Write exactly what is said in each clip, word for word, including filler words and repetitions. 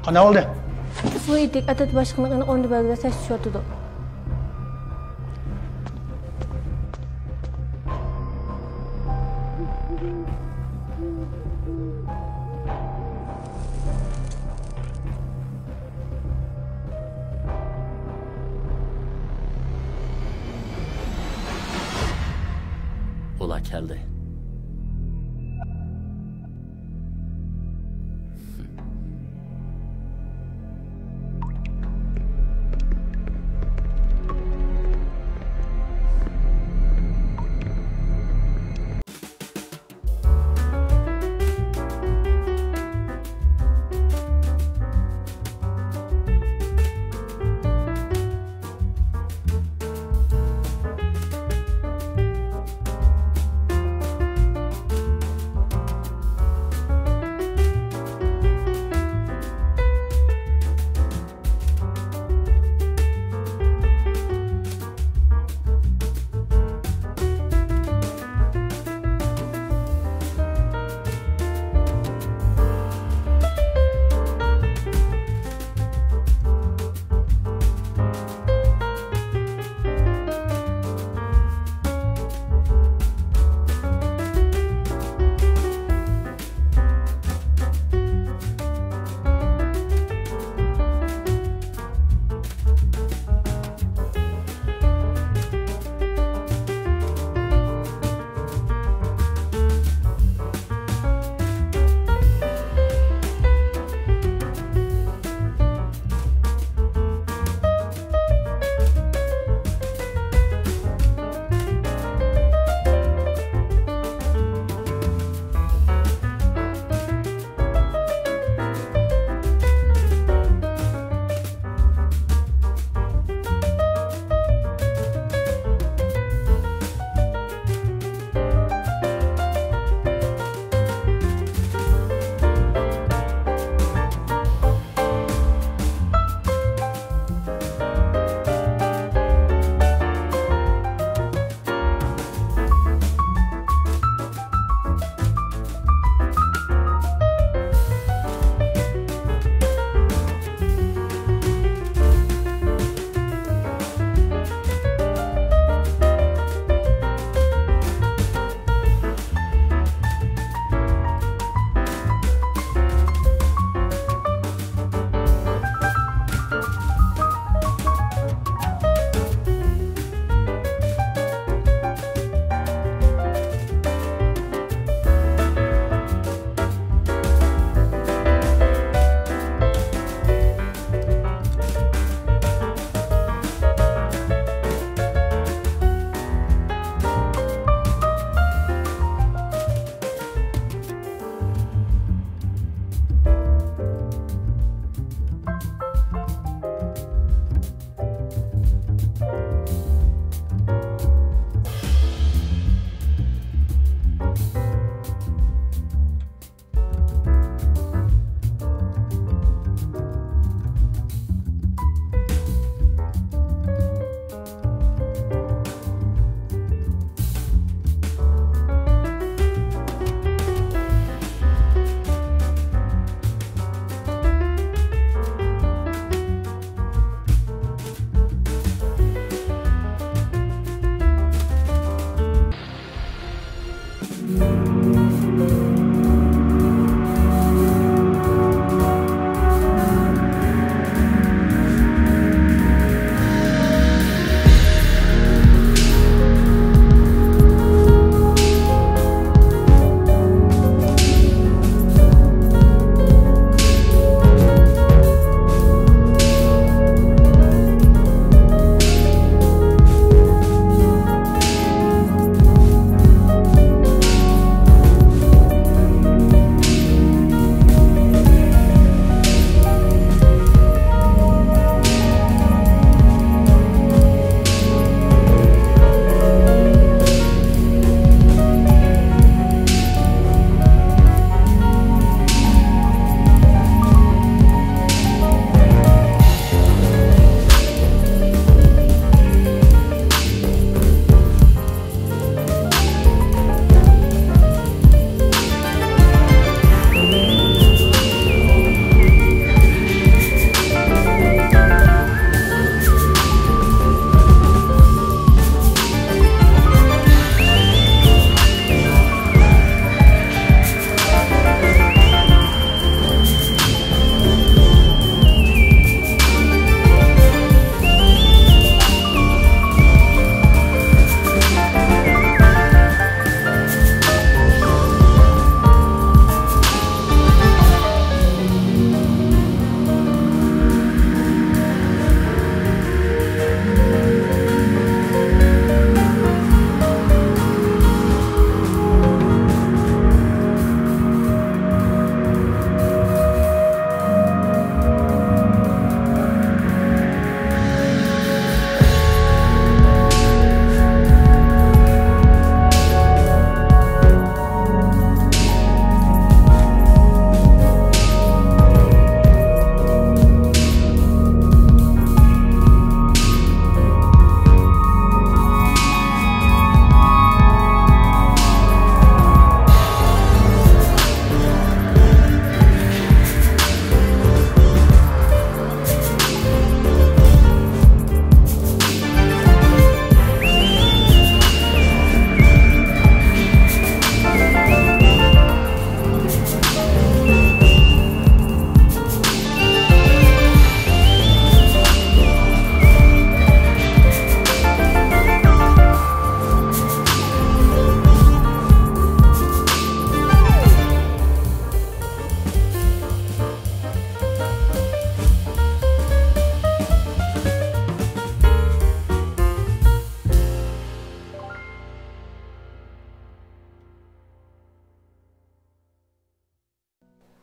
قانداق بولدى؟ ئۇسسۇل ئېيتىك، ئەترەت باشلىقىنىڭ ئېنىق ئورنىدا بەلگىلەش تەكشۈرۈۋاتىدۇ. ئۇلار كەلدى.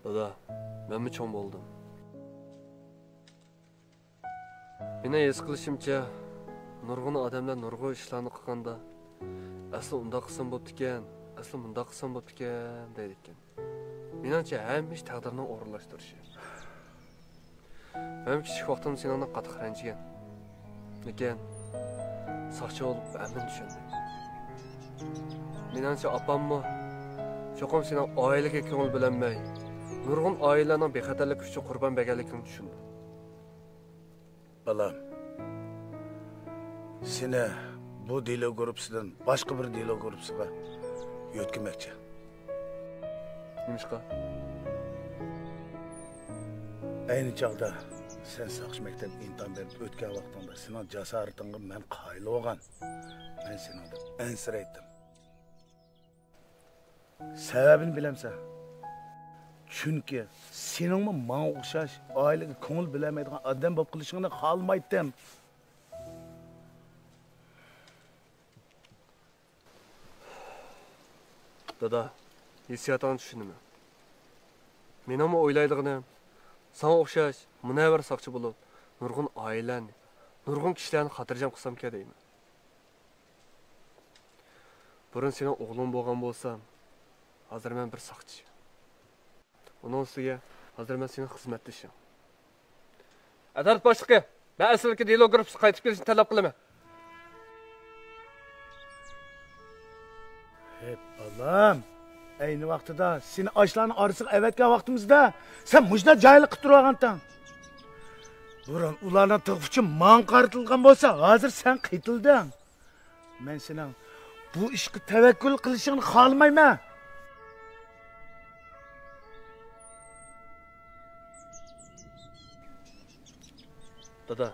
دادا، مەنمۇ چوڭ بولدۇم. مېنىڭ ھېس قىلىشىمچە، نۇرغۇن ئادەملەر نۇرغۇن ئىشلارنى قىلغاندا، ئەسلى ئۇنداق قىلسام بوپتىكەن، ئەسلى مۇنداق قىلسام بوپتىكەن دەيدىكەن. مېنىڭچە، ھەممە ئىش تەقدىرنىڭ ئورۇنلاشتۇرۇشى. مەن كىچىك ۋاقتىمدا سېنىڭدىن قاتتىق رەنجىگەن. لېكىن ساقچى بولۇپ ھەممىنى چۈشەندىم. مېنىڭچە، ئاپاممۇ چوقۇم سېنىڭ ئائىلىگە كۆڭۈل بۆلەلمەي، نۇرغۇن ئائىلىلەرنىڭ بىخەتەرلىكى ئۈچۈن قۇربان بەرگەنلىكىڭنى چۈشىنىدۇ. بالام، سېنى بۇ دېلو گۇرۇپپىسىدىن باشقا بىر دېلو گۇرۇپپىسىغا يۆتكىمەكچى. نېمىشقا؟ ئەينى چاغدا سەن ساقچى مەكتەپ ئىمتىھان بېرىپ ئۆتكەن ۋاقتىڭدا سېنىڭ جاسارىتىڭغا مەن قايىل بولغان. مەن سېنىڭدىن ئەنسىرەيتتىم. سەۋەبىنى بىلەمسەن؟ چۈنكى سېنىڭمۇ ماڭا ئوخشاش ئائىلىگە كۆڭۈل بۆلەلمەيدىغان ئادەم بولۇپ قېلىشىڭنى خالىمايتتىم. دادا، ھېسسىياتىڭنى چۈشىنىمەن. مېنىڭمۇ ئويلايدىغىنىم، ساڭا ئوخشاش مۇنەۋۋەر ساقچى بولۇپ، نۇرغۇن ئائىلىلەرنى، نۇرغۇن كىشىلەرنى خاتىرجەم قىلسامكەن دەيمەن. بۇرۇن سېنىڭ ئوغلۇڭ بولغان بولسام، ھازىر مەن بىر ساقچى. ئۇنىڭ ئۈستىگە ھازىر مەن سېنىڭ خىزمەتدىشىڭ. ئەترەت باشلىقى، مەن ئەسلىدىكى دېلو گۇرۇپپىسىغا قايتىپ كېلىشنى تەلەپ قىلىمەن. ھەي بالام، ئەينى ۋاقتىدا سېنى ئاشۇلارنىڭ ئارىسىغا ئەۋەتكەن ۋاقتىمىزدا سەن مۇشۇنداق جاھىللىق قىلىپ تۇرۇۋالغانتىڭ. بۇرۇن ئۇلارنىڭ تىغ ئۇچى ماڭا قارىتىلغان بولسا، ھازىر سەن قېتىلدىڭ. مەن سېنىڭ بۇ ئىشقا تەۋەككۈل قىلىشىڭنى خالىمايمەن. دادا،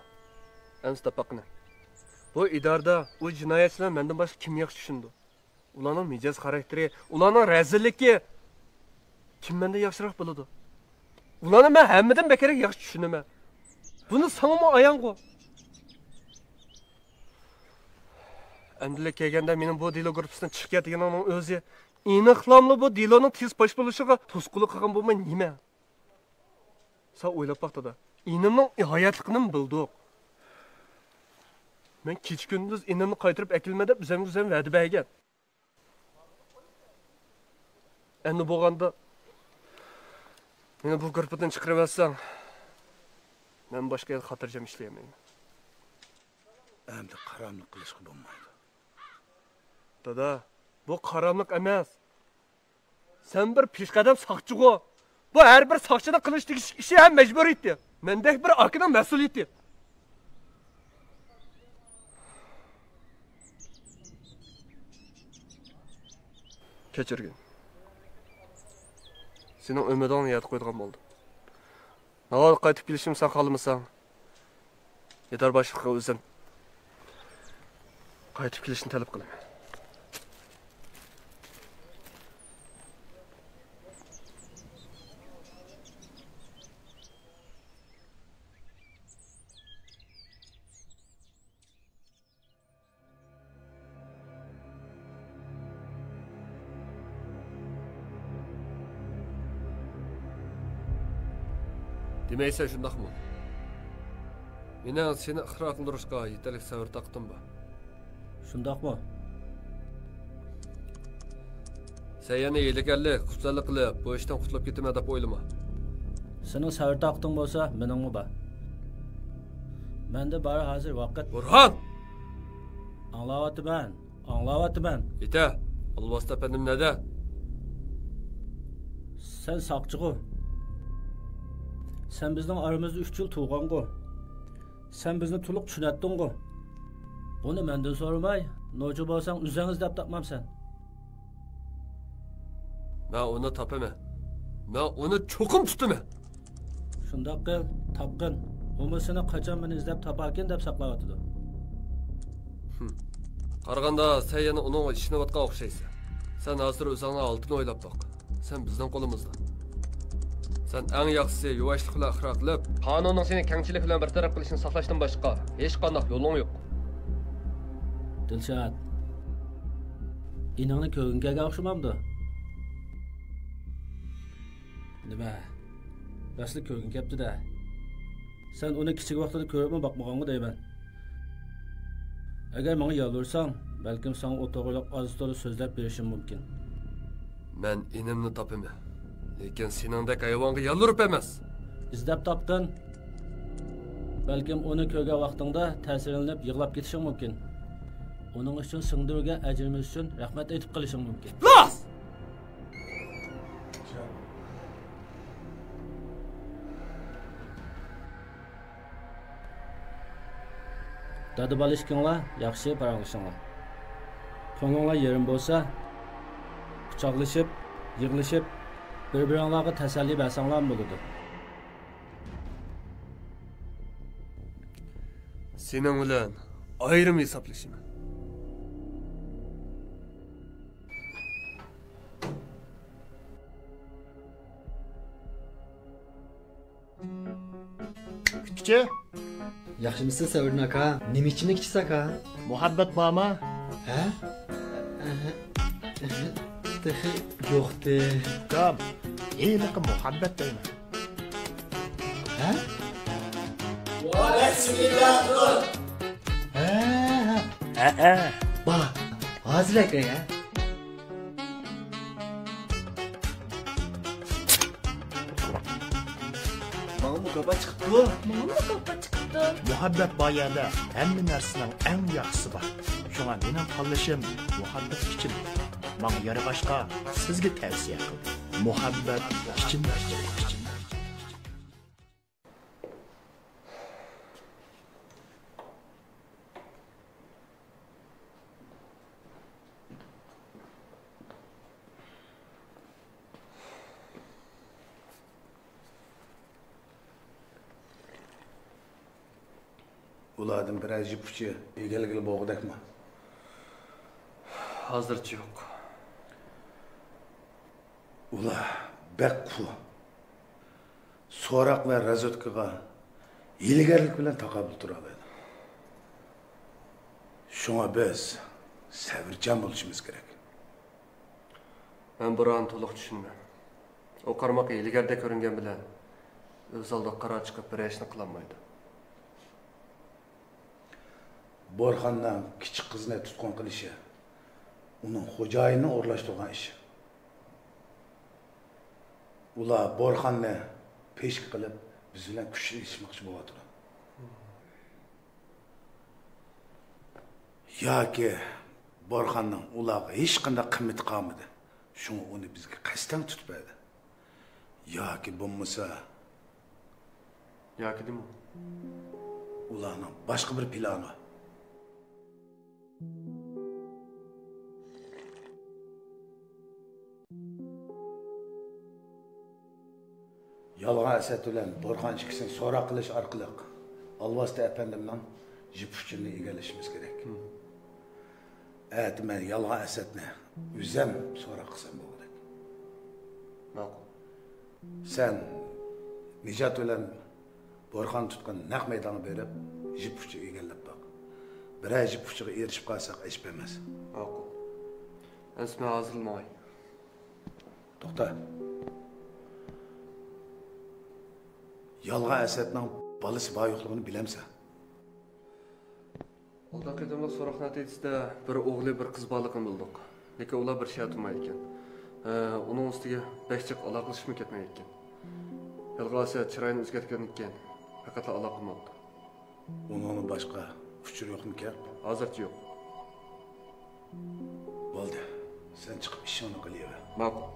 ئەمسە دەپ باققىنە. بۇ ئىدارىدە ئۇ جىنايەتچىلەرنى مەندىن باشقا كىم ياخشى چۈشىنىدۇ؟ ئۇلارنىڭ مىجەز خاراكتېرى، ئۇلارنىڭ رەزىللىكى كىم مەندىن ياخشىراق بىلىدۇ؟ ئۇلارنى مەن ھەممىدىن بەكرەك ياخشى چۈشىنىمەن. بۇنى ساڭىمۇ ئايانغۇ. ئەمدىلا كەلگەندە مېنىڭ بۇ دېلو گۇرۇپپىسىدىن چىقىپ كەت دېگىنىڭنىڭ ئۆزى ئېنىقلاملا بۇ دېلونىڭ تېز پاش بولۇشىغا توسقۇنلۇق قىلغان بولماي نېمە؟ سەن ئويلاپ باق دادا. ئىنىمنىڭ ھاياتلىقىنىمۇ بىلدۇق. مەن كېچە-كۈندۈز ئىنىمنى قايتۇرۇپ ئەكېلىمەن دەپ ئۆزۈمگە ئۆزۈم ۋەدە بەرگەن. ئەمدى بولغاندا، مېنى بۇ گۇرۇپپىدىن چىقىرىۋەتسەڭ، مەن باشقا يەردە خاتىرجەم ئىشلىيەلمەيمەن. ئەمدى قاراملىق قىلىشقا بولمايدۇ. دادا، بۇ قاراملىق ئەمەس. سەن بىر پېشقەدەم ساقچىغۇ. بۇ ھەر بىر ساقچىنىڭ قىلىش تېگىشلىك ئىشى ھەم مەجبۇرىيىتى. مەندەك بىر ئاكىنىڭ مەسئۇلىيىتى. كەچۈرگىن. سېنىڭ ئۈمىدىڭنى يەردە قويىدىغان بولدۇم. ناۋادا قايتىپ كېلىشىمنى سەن خالىمىساڭ، ئىدارە باشلىقىغا ئۆزۈم قايتىپ كېلىشنى تەلەپ قىلىمەن. دېمەيسەن، شۇنداقمۇ؟ مېنىڭ سېنى ئىقرار قىلدۇرۇشقا يېتەرلىك سەۋر-تاقىتىم بار. شۇنداقمۇ؟ سەن يەنە ھىيلىگەرلىك، خۇپسەنلىك قىلىپ، بۇ ئىشتىن قۇتۇلۇپ كېتىمەن دەپ ئويلىما. سېنىڭ سەۋر-تاقىتىڭ بولسا، مېنىڭمۇ بار. مەندە بار ھازىر ۋاقىت. بۇرھان! ئاڭلاۋاتىمەن، ئاڭلاۋاتىمەن. يېتە! ئالۋاستى ئەپەندىم نەدە؟ سەن ساقچىغۇ. سەن بىزنىڭ ئارىمىزدا ئۈچ يىل تۇرغانغۇ. سەن بىزنى تولۇق چۈشىنەتتىڭغۇ؟ بۇنى مەندىن سورىماي، نوچى بولساڭ ئۆزۈڭ ئىزدەپ تاپمامسەن؟ مەن ئۇنى تاپىمەن. مەن ئۇنى چوقۇم تۇتىمەن. شۇنداق قىل، تاپقىن. ئۇمۇ سېنى قاچان مېنى ئىزدەپ تاپاركىن دەپ ساقلاۋاتىدۇ. ھىم. قارىغاندا سەن يەنە ئۇنىڭغا ئىشىنىۋاتقان ئوخشايسەن. سەن ھازىر ئۆزۈڭنىڭ ھالىتىنى ئويلاپ باق. سەن بىزنىڭ قولىمىزدا. سەن ئەڭ ياخشىسى يۇۋاشلىق بىلەن ئىقرار قىلىپ، قانۇننىڭ سېنى كەڭچىلىك بىلەن بىر تەرەپ قىلىشىنى ساقلاشتىن باشقا ھېچقانداق يولۇڭ يوق. دىلشات، ئىنىڭنى كۆرگۈڭ كەلگەن ئوخشىمامدۇ؟ نېمە؟ راستلا كۆرگۈڭ كەپتۇ-دە. سەن ئۇنى كىچىك ۋاقتىدا كۆرۈپمۇ باقمىغانغۇ دەيمەن. ئەگەر ماڭا يالۋۇرساڭ، بەلكىم ساڭا ئۇ توغرىلىق ئاز-تولا سۆزلەپ بېرىشىم مۇمكىن. مەن ئىنىمنى تاپىمەن، لېكىن سېنىڭدەك ھايۋانغا يالۋۇرۇپ ئەمەس. ئىزدەپ تاپقىن. بەلكىم ئۇنى كۆرگەن ۋاقتىڭدا تەسىرلىنىپ يىغلاپ كېتىشىڭ مۇمكىن. ئۇنىڭ ئۈچۈن سىڭدۈرگەن ئەجرىمىز ئۈچۈن رەھمەت ئېيتىپ قېلىشىڭ مۇمكىن. دادا-بالا ئىككىڭلار ياخشى پاراڭلىشىڭلار. كۆڭلۈڭلار يېرىم بولسا، قۇچاقلىشىپ، يىغلىشىپ، بىر-بىرىڭلارغا تەسەللى بەرسەڭلارمۇ بولىدۇ. سېنىڭ بىلەن ئايرىم ھېسابلىشىمەن. كۈتكۈچى. ياخشىمۇسىز، سەۋرىدىن ئاكا؟ نېمە ئۈچۈن كۈتىسىز، ئاكا؟ مۇھەببەت بارمۇ؟ ھە؟ تېخى يوقتى. ئۇكام، ھېلىقى مۇھەببەت دەيمەن. ھە؟ ھە، ھە. ھە، ھە. با، ھازىر ئەكەي، ھە؟ ماڭا مۇكاپات چىقىپتۇ. ماڭا مۇكاپات چىقىپتۇ. مۇھەببەت بار يەردە ھەممە نەرسىنىڭ ئەڭ ياخشىسى بار. شۇڭا مېنىڭ تاللىشىم مۇھەببەت ئىچىملىكى. ماڭا يارىغاچقا سىزگە تەۋسىيە قىلدىم. مۇھەببەت ئىچىملىكى. ئۇلاردىن بىرەر جۈپ ئۇچى ئىگىلىگىلى بولغۇدەكمۇ؟ ھازىرچە يوق. ئۇلار بەك قۇۋ. سوراق ۋە رازۋېدكىغا ھىيلىگەرلىك بىلەن تاقابىل تۇرالايدۇ. شۇڭا بىز سەۋرچان بولۇشىمىز كېرەك. مەن بۇرھاننى تولۇق چۈشىنىمەن. ئۇ قارىماققا ھىيلىگەردەك كۆرۈنگەن بىلەن، ئۆز ئالدىغا قارار چىقىپ بىرەر ئىشنى قىلالمايدۇ. بورخاننىڭ كىچىك قىزنى تۇتقۇن قىلىشى ئۇنىڭ خوجايىنىنى ئورۇنلاشتۇرغان ئىشى. ئۇلار بورخاننى پېشكە قىلىپ، بىز بىلەن كۈچ سىنىشماقچى بولۇۋاتىدۇ. ياكى بورخاننىڭ ئۇلارغا ھېچقانداق قىممىتى قالمىدى، شۇڭا ئۇنى بىزگە قەستەن تۇتۇپ بەردى. ياكى بولمىسا، ياكى نېمە؟ ئۇلارنىڭ باشقا بىر پىلانى بار. يالغان ئەسەت بىلەن بورخان ئىككىسىنى سوراق قىلىش ئارقىلىق ئالۋاستى ئەپەندىمنىڭ جىپ ئۇچۇرىنى ئىگىلىشىمىز كېرەك. ھىم. ئەتە مەن يالغان ئەسەتنى ئۆزۈم سوراق قىلسام بولغۇدەك. ماقۇل. سەن نىجات بىلەن بورخان تۇتقان نەق مەيدانغا بېرىپ، جىپ ئۇچى ئىگىلەپ باق. بىرەر جىپ ئۇچىغا ئېرىشىپ قالساق، ئەجەب ئەمەس. ماقۇل. ئەمىسە مەن ھازىرلا ماڭاي. توختا. يالغان ئەسەتنىڭ بالىسى بار يوقلۇقىنى بىلەمسەن؟ ئالدىنقى قېتىملىق سوراق نەتىجىسىدە بىر ئوغلى، بىر قىز بارلىقىنى بىلدۇق. لېكىن ئۇلار بىر شەھەردە تۇرمايدىكەن. ھە، ئۇنىڭ ئۈستىگە بەك جىق ئالاقىلىشىپمۇ كەتمەيدىكەن. يالغان ئەسەت چىرايىنى ئۆزگەرتكەندىن كېيىن پەقەتلا ئالاقە بولماپتۇ. ئۇنىڭدىن باشقا ئۇچۇر يوقمىكەن؟ ھازىرچە يوق. بولدى، سەن چىقىپ ئىشىڭنى قىلىۋەر. ماقۇل.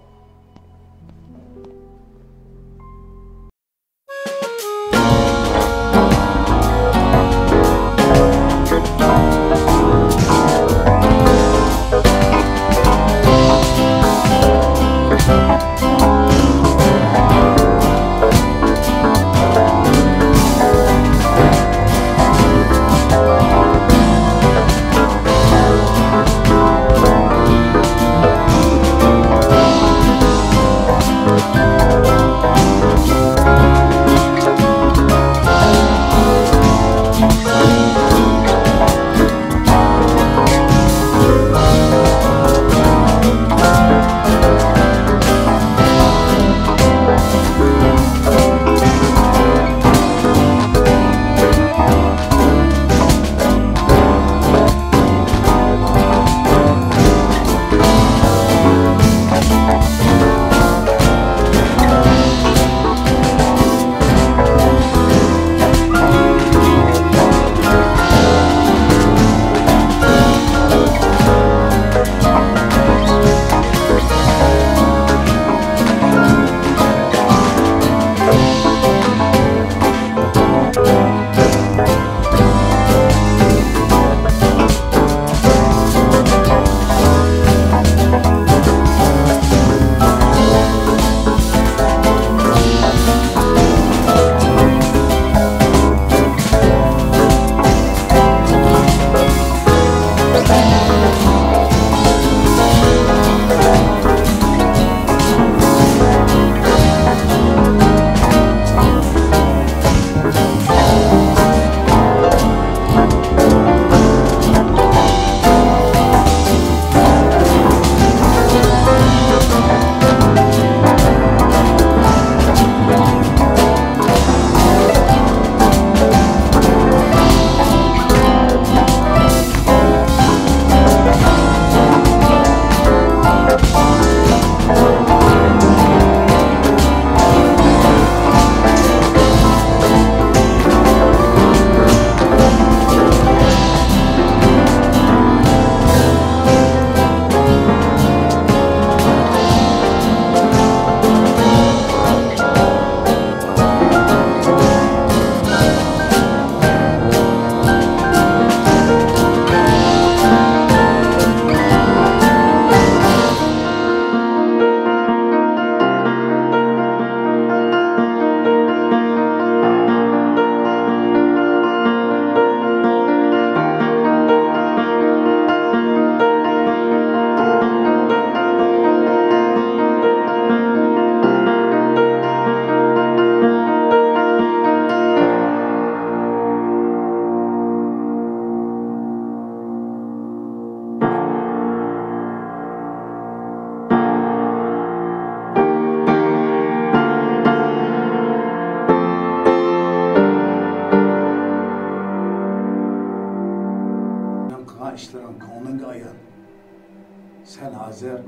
سەن ھازىر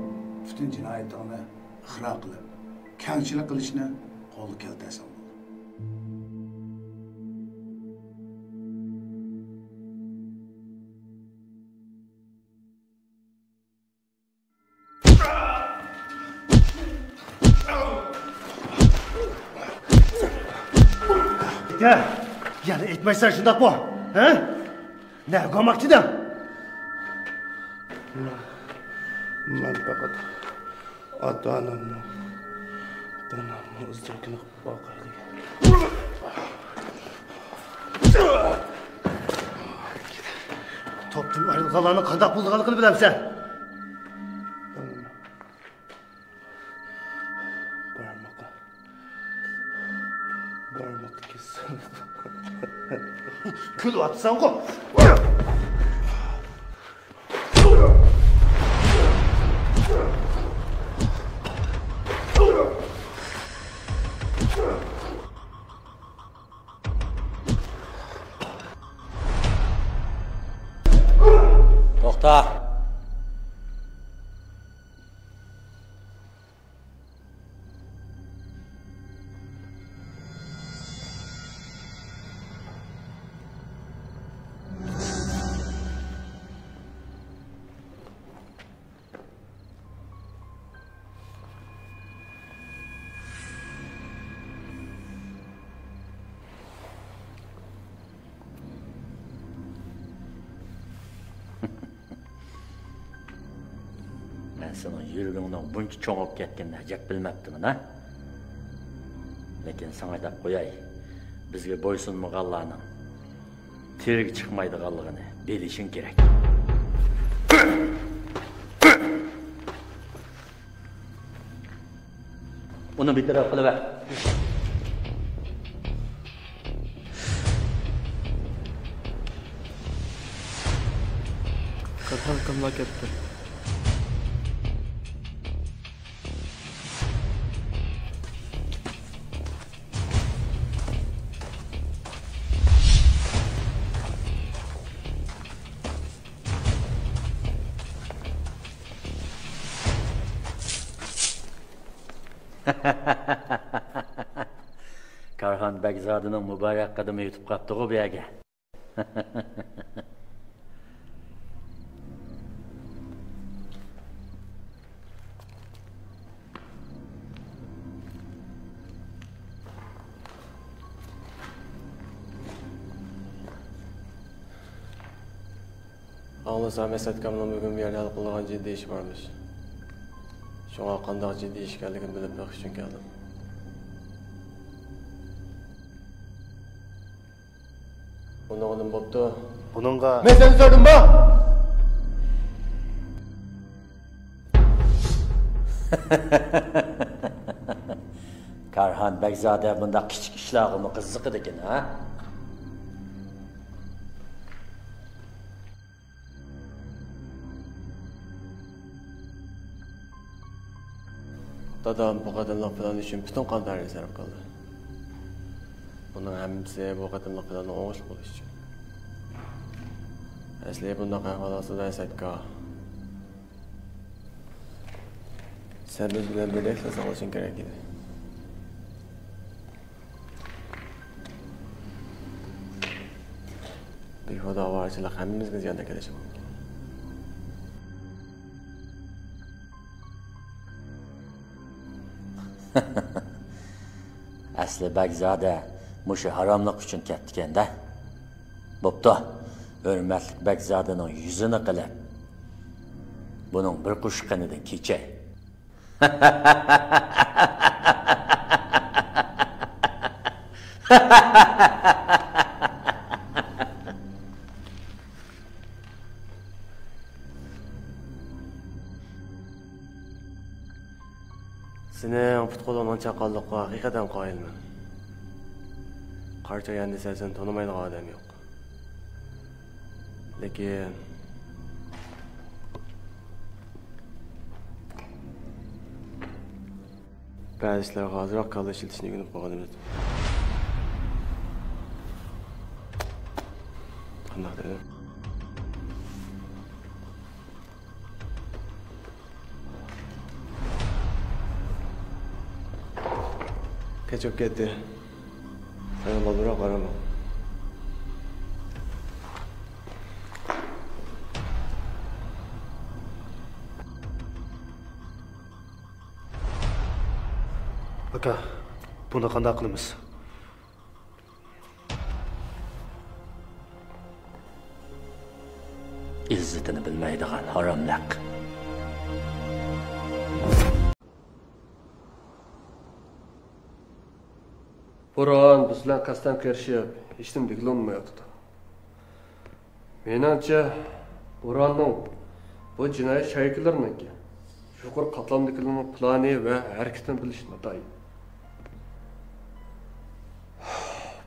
پۈتۈن جىنايىتىڭنى ئىقرار قىلىپ، كەڭچىلىك قىلىشنى قولغا كەلتۈرسەڭ بولىدۇ. يەنە ئېيتمايسەن شۇنداقمۇ؟ ھە؟ نەگە بارماقچىدىڭ؟ مەن پەقەت ئاتا-ئانامنىڭ، ئاتا-ئانامنىڭ ئىزدىن كېلىپ باقاي دېگەن. توپتىن ئايرىلغانلارنىڭ قانداق بولىدىغانلىقىنى بىلەمسەن؟ بارماققا. بارماققا كەتسۇن. كۈلۈۋاتىسەنغۇ. توختا. مەن سېنىڭ يۈرىكىڭنىڭ بۇنچە چوڭىيىپ كەتكىنىنى ئەجەب بىلمەپتىمەن ھە. لېكىن ساڭا دەپ قوياي، بىزگە بويسۇنمىغانلارنىڭ تىرىگە چىقمايدىغانلىقىنى بىلىشىڭ كېرەك. ئۇنى بىتەرەپ قىلىۋەر. كارخانا كىملار كەتتى؟ كارخان بەگزادىنىڭ مۇبارەك قەدىمى يېتىپ قاپتىغۇ بۇ يەرگە. ئاڭلىسام، ئەسئەت ئاكامنىڭ بۈگۈن بۇ يەردە ھەل قىلىدىغان جىددىي ئىشى بارمىش. شۇڭا قانداق جىددىي ئىش ئىكەنلىكىنى بىلىپ بېقىش ئۈچۈن كەلدىم. ئۇنىڭغا نېمە بوپتۇ؟ بۇنىڭغا مەن سەندىن سورىدىممۇ؟ كارخان بەگزادە بۇنداق كىچىك ئىشلارغىمۇ قىزىقىدىكەن ھە؟ دادام بۇ قېتىملىق پىلان ئۈچۈن پۈتۈن قان تەرىنى سەرپ قىلدى. بۇنىڭ ھەممىسى بۇ قېتىملىق پىلاننىڭ ئوڭۇشلۇق بولۇشى ئۈچۈن. ئەسلى بۇنداق ئەھۋال ئاستىدا ئەسئەت ئاكا، سەن بىز بىلەن بىردەكلا ساقلىشىڭ كېرەك ئىدى. بىھۇدە ئاۋارىچىلىق ھەممىمىزگە زىيان ئەكېلىشى مۇمكىن. ئەسلى بەگزادە مۇشۇ ھاراملىق ئۈچۈن كەپتىكەن-دە. بوپتۇ، ھۆرمەتلىك بەگزادىنىڭ يۈزىنى قىلىپ، بۇنىڭ بىر قوشۇق قېنىدىن كېچەي. سېنىڭ پۇت-قولۇڭنىڭ چاققانلىقىغا ھەقىقەتەن قايىلمەن. قارىچاي ئەندىسە سېنى تونۇمايدىغان ئادەم يوق. لېكىن بەزى ئىشلارغا ئازراق كاللا ئىشلىتىشنى ئۆگىنىپ قالغىنىمىز. قانداق دېدىم؟ كەچ بولۇپ كەتتى. سەن بالدۇرراق قارىما. ئاكا، بۇنى قانداق قىلىمىز؟ ئىززىتىنى بىلمەيدىغان ھاراملىق. بۇرھان بىز بىلەن قەستەن كىرىشىپ، ھېچنېمە دېگىلى بولمايۋاتىدۇ. مېنىڭچە، بۇرھاننىڭ بۇ جىنايەت شايكىلىرىنىڭكى، يۇقىرى قاتلامدىكىلەرنىڭ پىلانى ۋە ھەرىكىتىنى بىلىشى ناتايىن.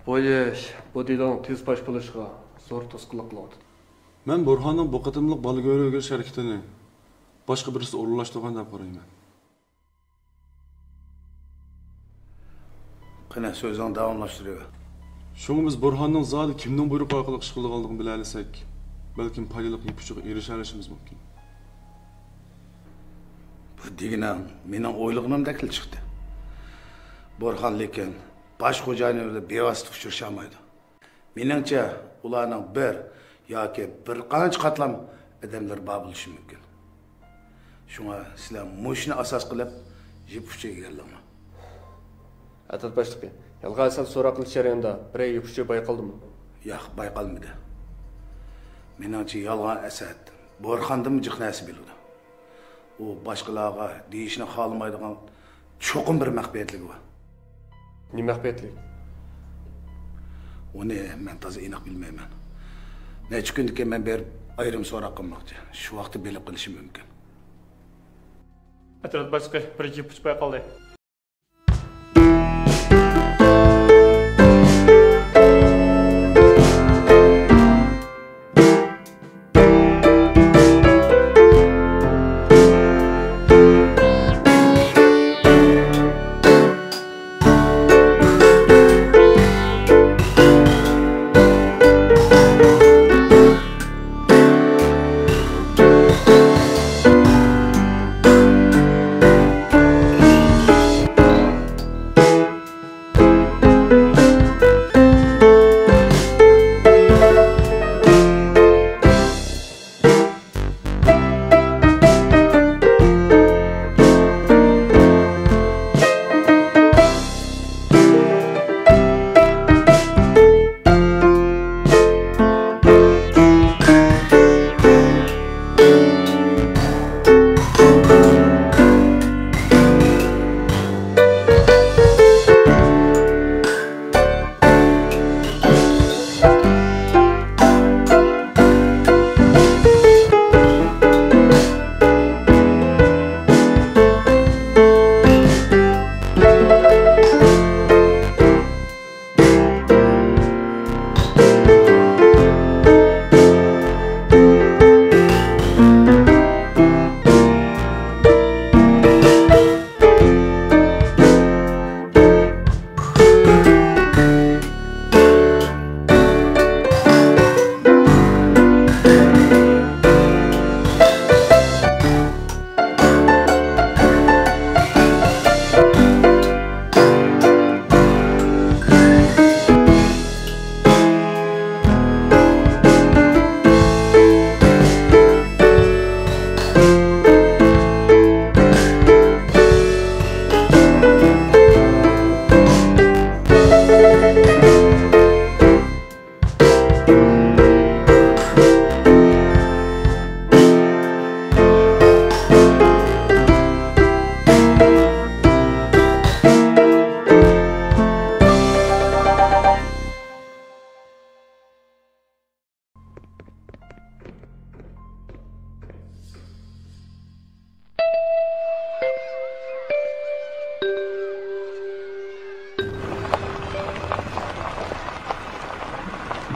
بۇ ئىش بۇ دېلونىڭ تېز پاش بولۇشىغا زور توسقۇنلۇق قىلىۋاتىدۇ. مەن بۇرھاننىڭ بۇ قېتىملىق بالا گۆرۈگە ئۆگىتىش ھەرىكىتىنى باشقا بىرسى ئورۇنلاشتۇرغان دەپ قارايمەن. قېنى، سۆزۈڭنى داۋاملاشتۇرۇۋەر. شۇڭا بىز بۇرھاننىڭ زادى كىمنىڭ بۇيرۇقى ئارقىلىق ئىش قىلىدىغانلىقىنى بىلەلىسەك، بەلكىم پايدىلىق يىپ ئۇچىغا ئېرىشەلىشىمىز مۇمكىن. بۇ دېگىنىڭ مېنىڭ ئويلىغىنىمدەكلا چىقتى. بۇرھان لېكىن باش خوجايىنى بىلەن بىۋاسىتە ئۇچرىشالمايدۇ. مېنىڭچە، ئۇلارنىڭ بىر ياكى بىر قانچە قاتلام ئادەملىرى بار بولۇشى مۇمكىن. شۇڭا سىلەر مۇشۇنى ئاساس قىلىپ يىپ ئۇچى ئىگىلىڭلار. ئەترەت باشلىقى، يالغان ئەسەت سوراق قىلىش جەريانىدا بىرەر يىپ ئۇچى بايقالدىمۇ؟ ياق، بايقالمىدى. مېنىڭچە، يالغان ئەسەت بۇرھاندىنمۇ جىق نەرسە بىلىدۇ. ئۇ باشقىلارغا دېيىشنى خالىمايدىغان چوقۇم بىر مەخپىيەتلىكى بار. نېمە مەخپىيەتلىك؟ ئۇنى مەن تازا ئېنىق بىلمەيمەن. نەچچە كۈندىن كېيىن مەن بېرىپ ئايرىم سوراق قىلماقچى. شۇ ۋاقىتتا بىلىپ قېلىشىم مۇمكىن. ئەترەت باشلىقى، بىر يىپ ئۇچى بايقالدى.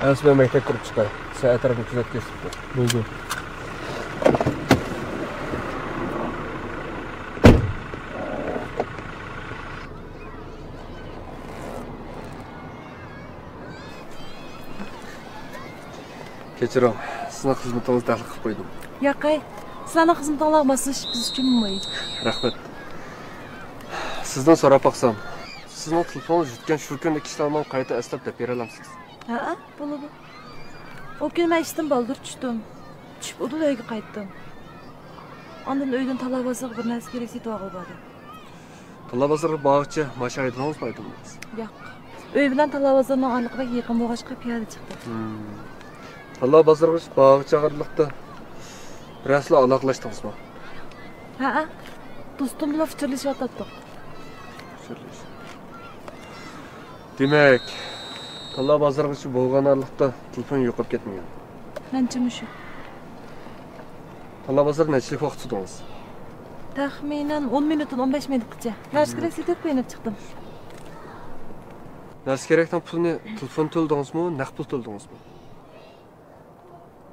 ئەمىسە مەن مەكتەپكە كىرىپ چىقاي. سەن ئەتراپنى كۆزەتكىن. بولدى. كەچۈرۈڭ، سىزنىڭ خىزمىتىڭىزنى تەخلىق قىلىپ قويدۇم. ياقەي، سىلەرنىڭ خىزمىتىڭلارغا ماسلىشىش بىز ئۈچۈن مۇھىم. رەھمەت. سىزدىن سوراپ باقسام، سىزنىڭ تېلېفونىڭىزنى يۈتكەن شۇ كۈندىكى ئىشلارنى ماڭا قايتا ئەسلەپ دەپ بېرەلەمسىز؟ ھەئە، بولىدۇ. ئۇ كۈنى مەن ئىشتىن بالدۇر چۈشتۈم. چۈشۈپ ئۇدۇل ئۆيگە قايتتىم. ئاندىن ئۆيدىن تالا بازىرىغا بىر نەرسە كېرەك سېتىۋالغىلى باردىم. تالا بازىرغا بارغۇچە ماشىنا ھەيدىدىڭىزمۇ، ھەيدىمىدىڭىز؟ ياق. ئۆي بىلەن تالا بازىرىنىڭ ئارىلىقى بەك يېقىن بولغاچقا پىيادە چىقتىم. ھىم. تالا بازىرىغا بارغۇچە ئارىلىقتا بىرەرسىلەر ئالاقىلەشتىڭىزمۇ؟ ھەئە. دوستۇم بىلەن ئۇچۇرلىشىۋاتاتتۇق. ئۇچۇرلىشىش. دېمەك، تالا بازارغىچە بولغان ئارىلىقتا تېلېفون يوقاپ كەتمىگەن. مەنچە مۇشۇ. تالا بازار نەچچىلىك ۋاقىت تۇردىڭىز؟ تەخمىنەن ئون مىنۇتتىن ئون بەش مىنۇتقىچە. نەرسە كېرەك سېتىپ پېيىنىپ چىقتىم. نەرسە كېرەكنىڭ پۇلىنى تېلېفون تۆلىدىڭىزمۇ، نەق پۇل تۆلىدىڭىزمۇ؟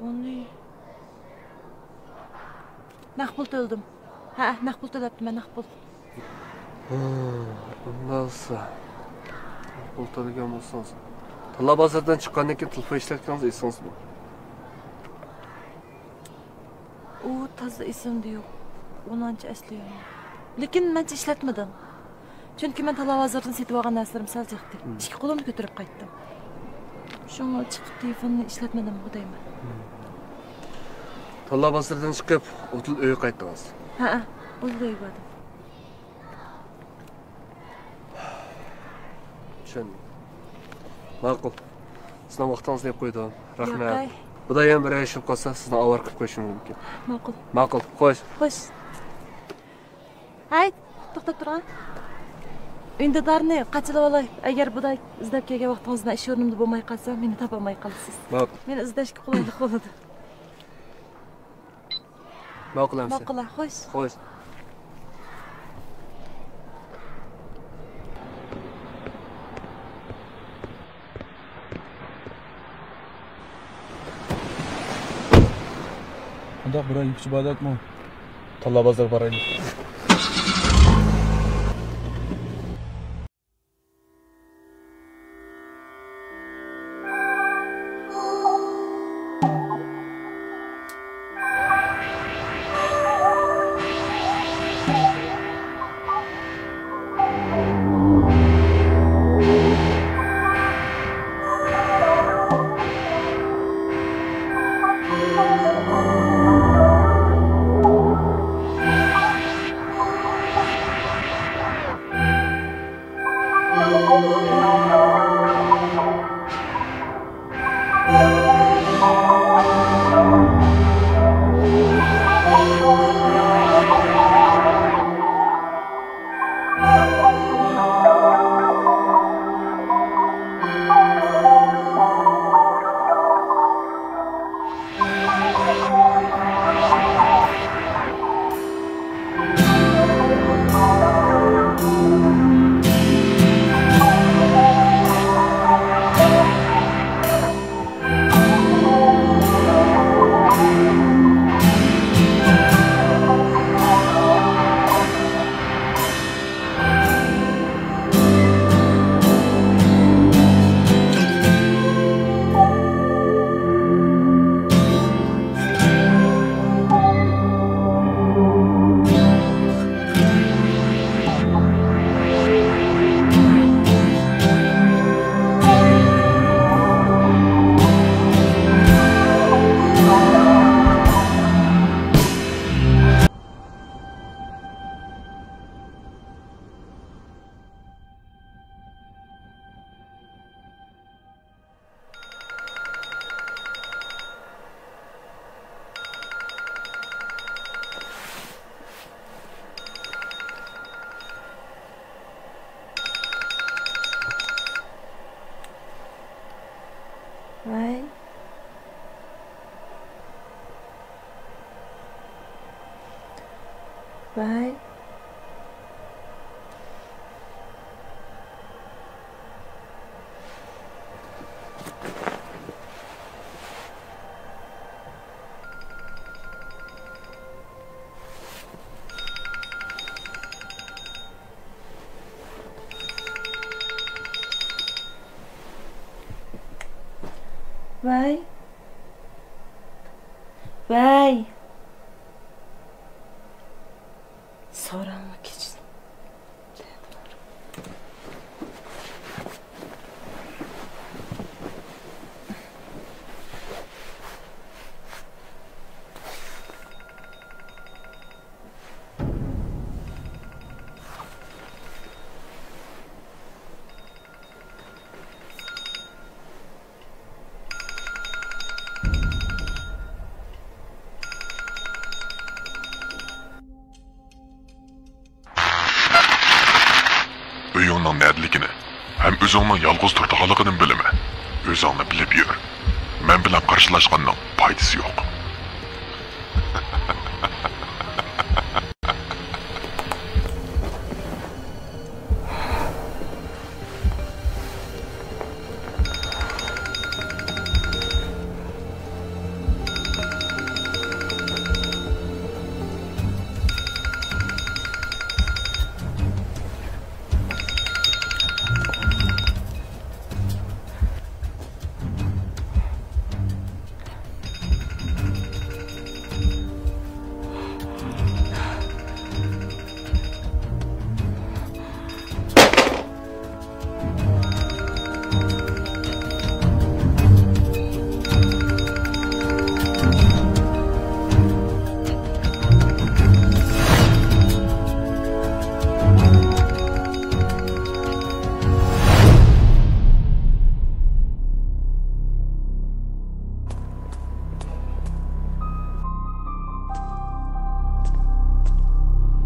ئۇنى نەق پۇل تۆلىدىم. ھە، نەق پۇل تۆلەپتىمەن، نەق پۇل. ھا، ئۇنداقسا، نەق پۇل تۆلىگەن بولسىڭىز، تالا بازاردىن چىققاندىن كېيىن تېلېفون ئىشلەتكىنىڭىز ئېسىڭىزدىمۇ؟ ئۇ تازا ئېسىمدە يوق. ئۇنى ئانچە ئەسلىيەلمەيمەن. لېكىن مەنچە ئىشلەتمىدىم. چۈنكى مەن تالا بازىرىدىن سېتىۋالغان نەرسىلىرىم سەل جىقتى. مم. ئىككى قولۇمنى كۆتۈرۈپ قايتتىم. شۇڭا چىقىپ تېلېفوننى ئىشلەتمىدىمغۇ دەيمەن. مم. تالا بازىرىدىن چىقىپ، ئۇدۇل ئۆيگە قايتتىڭىز؟ ھەئە، ئۇدۇل ئۆيگە باردىم. چۈشەندىم. ماقۇل. سىزنىڭ ۋاقتىڭىزنى يەپ قويدۇم. رەھمەت. ياقەي. بۇدا يەنە بىر ئىش بولۇپ قالسا، سىزنى ئاۋارە قىلىپ قويۇشۇم مۇمكىن. ماقۇل. ماقۇل. خوش. خوش. ھەي، توختاپ تۇرۇڭ. ئۈندىدارنى قاچىلىۋالاي. ئەگەر بۇدا ئىزدەپ كەلگەن ۋاقتىڭىزدا ئىش ئورنۇمدا بولماي قالسا، مېنى تاپالماي قالىسىز. ماقۇل. مېنى ئىزدەشكە قولايلىق بولىدۇ. ماقۇل ئەمىسە. ماقۇل، خوش. خوش. قانداق، بىرەر يۈكچى باردەكمۇ؟ تالا بازار بارايلى. ۋاي. ۋاي. ۋاي. ۋاي. ساراڭ كېچىسى. ھەم ئۆزۈڭنىڭ يالغۇز تۇرىدىغانلىقىنىمۇ بىلىمەن. ئۆزۈڭنى بىلىپ يۈر. مەن بىلەن قارشىلاشقاننىڭ پايدىسى يوق.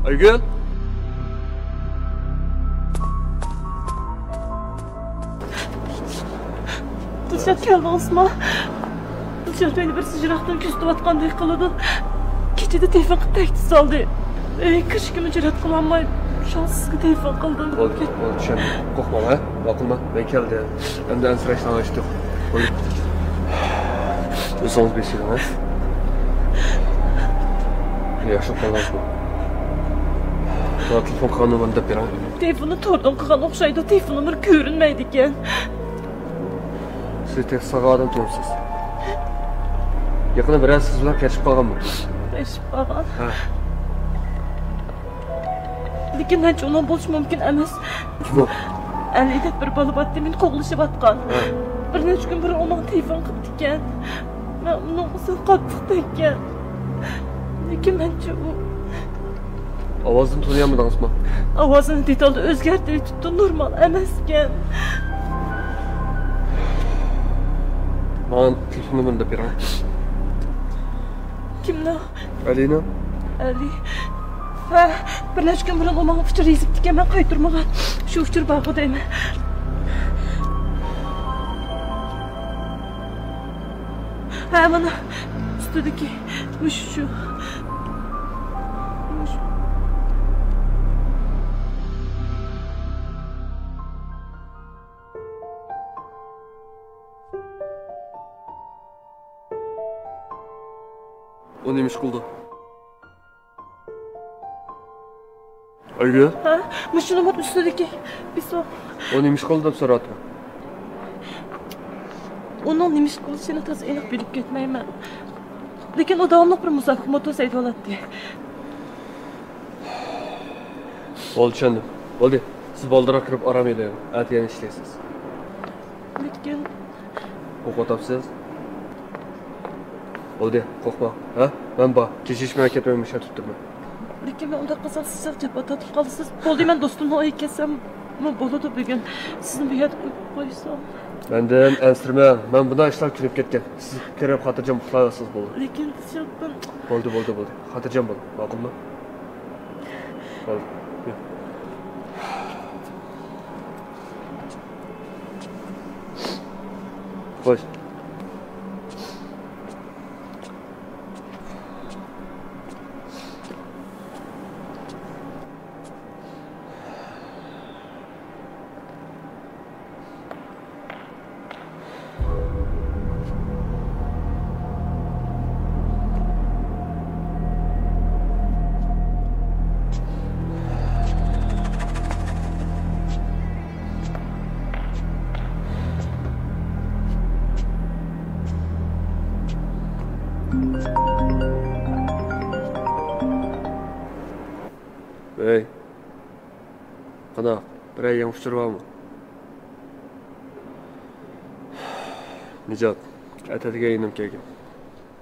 ئايگۈل! دىلشات، كەلدىڭىزما؟ دىلشات مېنى بىرسى يىراقتىن كۆزىتىۋاتقاندەك قىلىدۇ. كېچىدە تېلېفون قىلىپ تەھدىت سالدى. ئۆيگە كىرىشكىمۇ جۈرئەت قىلالماي، شۇڭا سىزگە تېلېفون قىلدىم. بولدى، بولدى، چۈشەندىم. قورقماڭ، ھە؟ ماقۇلما؟ مەن كەلدىم. ئەمدى ئەنسىرەشنىڭ ھاجىتى يوق. بولدى. ئۆزىڭىز بېسىۋېلىڭ، ھە؟ ياخشى قالدىڭىزمۇ؟ ماڭا تېلېفون قىلغان نومۇرنى دەپ بېرىڭ. تېلېفوننى توردىن قىلغان ئوخشايدۇ، تېلېفون نومۇرى كۆرۈنمەيدىكەن. سىز تېخى ساغ ئادەم تونۇمسىز. يېقىندا بىرەر سىز بىلەن قېچىپ قالغانمۇ؟ قېچىپ قالغان؟ ھە. لېكىن مەنچە ئۇنىڭ بولۇشى مۇمكىن ئەمەس. كىم ئۇ؟ ئەلى دەپ بىر بالا بارتتى، مېنى قوغلىشىۋاتقان. ھە. بىر نەچچە كۈن بۇرۇن ئۇ ماڭا تېلېفون قىپتىكەن. مەن ئۇنىڭغا سەل قاتتىق تەگكەن. لېكىن مەنچە ئۇ. ئاۋازىنى تونۇيالمىدىڭىزمۇ؟ ئاۋازىنى دېتالدا ئۆزگەرتىۋېتىپتۇ، نورمال ئەمەسكەن. ماڭا تېلېفون نومۇرىنى دەپ بېرىڭ. كىمنىڭ؟ ئەلىنىڭ. ئەلى. ھە، بىر نەچچە كۈن بۇرۇن ئۇ ماڭا ئۇچۇر يېزىپتىكەن، مەن قايتۇرمىغان. شۇ ئۇچۇر بارغۇ دەيمەن. ھە، مانا، ئۈستىدىكى مۇشۇ، شۇ. مۇشۇ. ئۇ نېمە ئىش قىلدى؟ ئايگۈل؟ ھە؟ مۇشۇ نومۇر ئۈستىدىكى پىسخولوگ. ئۇ نېمە ئىش قىلدى دەپ سوراۋاتىمەن. ئۇنىڭ نېمە ئىش قىلىشىنى تازا ئېنىق بىلىپ كەتمەيمەن. لېكىن ئۇ داۋاملىق بىر مۇزاكىرە موتور ھەيدىۋالاتتى. بولدى، چۈشەندىم. بولدى، سىز بالدۇرراق كىرىپ ئارام ئېلىڭ. ئەتە يەنە ئىشلەيسىز. لېكىن. قورقۇۋاتامسىز؟ بولدى، قورقماڭ. ھە؟ مەن بار. كېچە ھېچ مەن كەتمەي مۇشۇ يەردە تۇرۇپ تۇرىمەن. لېكىن مەن ئۇنداق قىلسام، سىز جاپا تارتىپ قالىسىز. بولدى، مەن دوستۇمنىڭ ئۆيىگە كەتسەممۇ بولىدۇ بۈگۈن. سىزنى بۇ يەردە قويۇپ قويسام. مەندىن ئەنسىرىمەڭ. مەن بۇنداق ئىشلار كۆنۈپ كەتكەن. سىز كىرىپ خاتىرجەم ئۇخلاۋالسىڭىز بولدى. لېكىن سىز. بولدى، بولدى، بولدى. خاتىرجەم بول. ماقۇلمۇ؟ بولدى. يۈر. خوش. ھەي، قانداق، بىرەر يېڭى ئۇچۇر بارمۇ؟ نىجات، ئەتە دېگەن ئىنىم كەلگەن.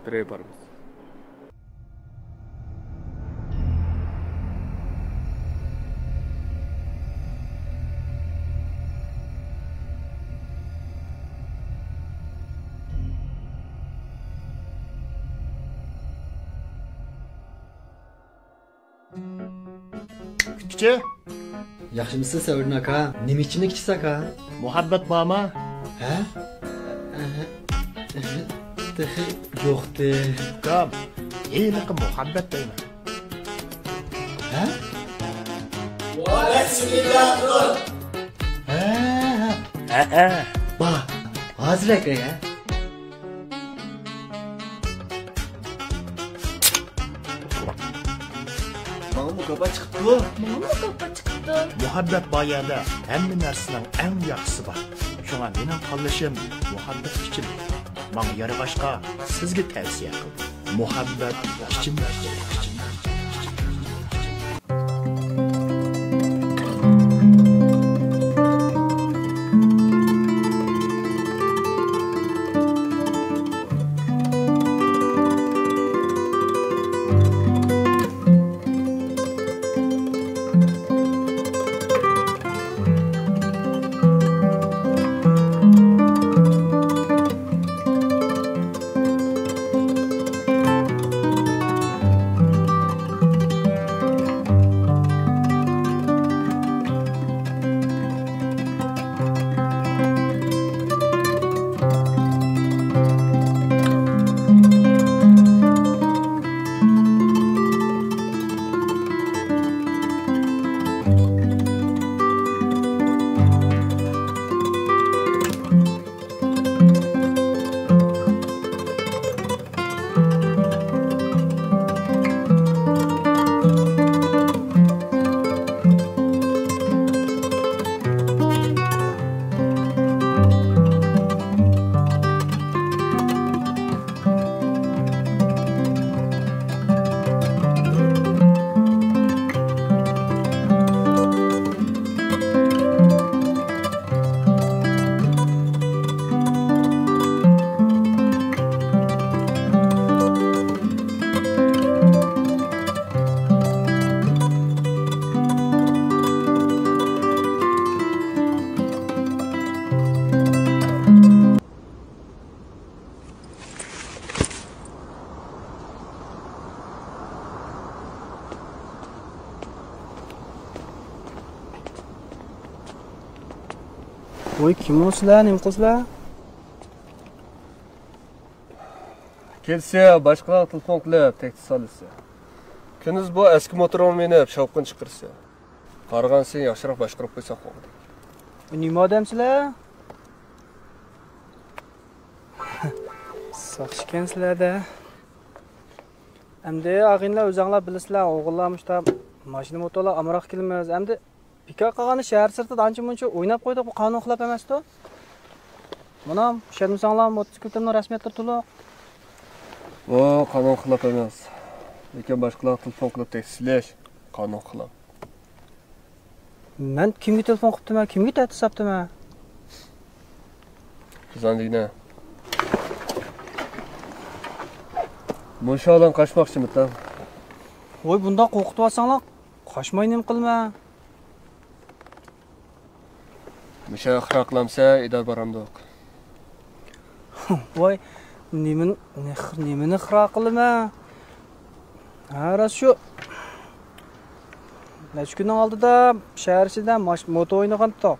بىرەي بارمىز. كۈتكۈچى. ياخشىمۇسىز، سەۋرىدىن ئاكا؟ نېمە ئىچىملىك ئىچىسىز، ئاكا؟ مۇھەببەت بارمۇ؟ ھە؟ تېخى يوقتى. ئۇكام، ھېلىقى مۇھەببەت دەيمەن. ھە؟ ھە، ھە. ھە، ھە. بار. ھازىر ئەكەي، ھە؟ ماڭا مۇكاپات چىقىپتۇ. ماڭا مۇكاپات چىقىپتۇ. مۇھەببەت بار يەردە ھەممە نەرسىنىڭ ئەڭ ياخشىسى بار. شۇڭا مېنىڭ تاللىشىم مۇھەببەت ئىچىملىكى. ماڭا يارىغاچقا سىزگە تەۋسىيە قىلدىم. مۇھەببەت ئىچىملىكى. ۋوي، كىم ئۇ سىلەر؟ نېمە قىلىسىلەر؟ كېلىسە باشقىلارغا تېلېفون قىلىپ تەھدىت سالىسە. كۈندۈز بۇ ئەسكى موتورۇڭغا مىنىپ شاۋقۇن چىقىرىسە. قارىغانسېرى ياخشىراق باشقۇرۇپ قويساق بولغۇدەك. نېمە ئادەمسىلەر؟ ساقچى ئىكەنسىلەر-دە. ئەمدى ئاغىنىلەر ئۆزەڭلار بىلىسىلەر، ئوغۇللار مۇشتا ماشىنا موتورلار ئامراق كېلىمىز. ئەمدى بىكار قالغاندا شەھەر سىرتىدا ئانچە-مۇنچە ئويناپ قويدۇق، بۇ قانۇن خىلاپ ئەمەستۇ؟ مانا، ئىشەنمىسەڭلار، موتوسىكلىتىمنىڭ رەسمىيەتلىرى تولۇق. بۇ قانۇن خىلاپ ئەمەس. لېكىن باشقىلارغا تېلېفون قىلىپ تەھدىت سېلىش قانۇن خىلاپ. مەن كىمگە تېلېفون قىپتىمەن، كىمگە تەھدىت ساپتىمەن؟ بىزنىڭ دېگىنە. مۇشۇ ئالان قاچماقچىمىتىڭ؟ ۋوي، بۇنداق قورقۇتۇۋاتساڭلار، قاچماي نېمە قىلىمەن؟ مۇشۇ ئىقرار قىلامسەن، ئىدارە بارامدۇق؟ ۋاي، نېمىنى، نېمىنى ئىقرار قىلىمەن؟ ھە، راست شۇ. نەچچە كۈننىڭ ئالدىدا شەھەر ئىچىدە ماش-، موتو ئوينىغانتۇق.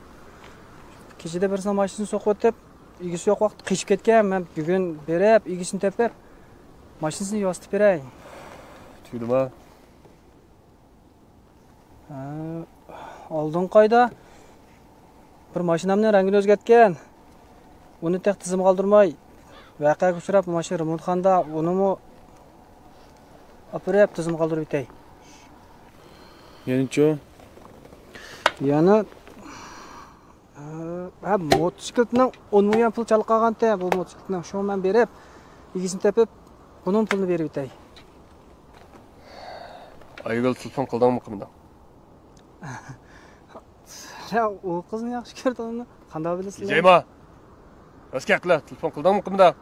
كېچىدە بىرسىنىڭ ماشىنىسىنى سوقۇۋېتىپ، ئىگىسى يوق ۋاقىتتا قېچىپ كەتكەن. مەن بۈگۈن بېرىپ، ئىگىسىنى تېپىپ، ماشىنىسىنى ياسىتىپ بېرەي. تۈگىدىما؟ ھە، ئالدىنقى ئايدا بىر ماشىنامنىڭ رەڭگىنى ئۆزگەرتكەن. ئۇنى تېخى تىزىمغا ئالدۇرماي، ۋەقەگە ئۇچراپ، ماشىنا رېمونتخانىدا، ئۇنىمۇ ئاپىرىپ تىزىمغا ئالدۇرۇۋېتەي. يەنىچۇ؟ يەنە ھە، موتوسىكلىتنىڭ ئون مىليون پۇل چالا قالغانتى بۇ موتوسىكلىتنىڭ. شۇڭا مەن بېرىپ، ئىگىسىنى تېپىپ، بۇنىڭ پۇلىنى بېرىۋېتەي. ئايگۈل، تېلېفون قىلدىڭمۇ قىلمىدىڭ؟ ھە، ئۇ قىزنى ياخشى كۆرىدىغىنىمنى قانداق بىلىسىلەر؟ جەيما! راست گەپ قىلە، تېلېفون قىلدىڭمۇ قىلمىدىڭ؟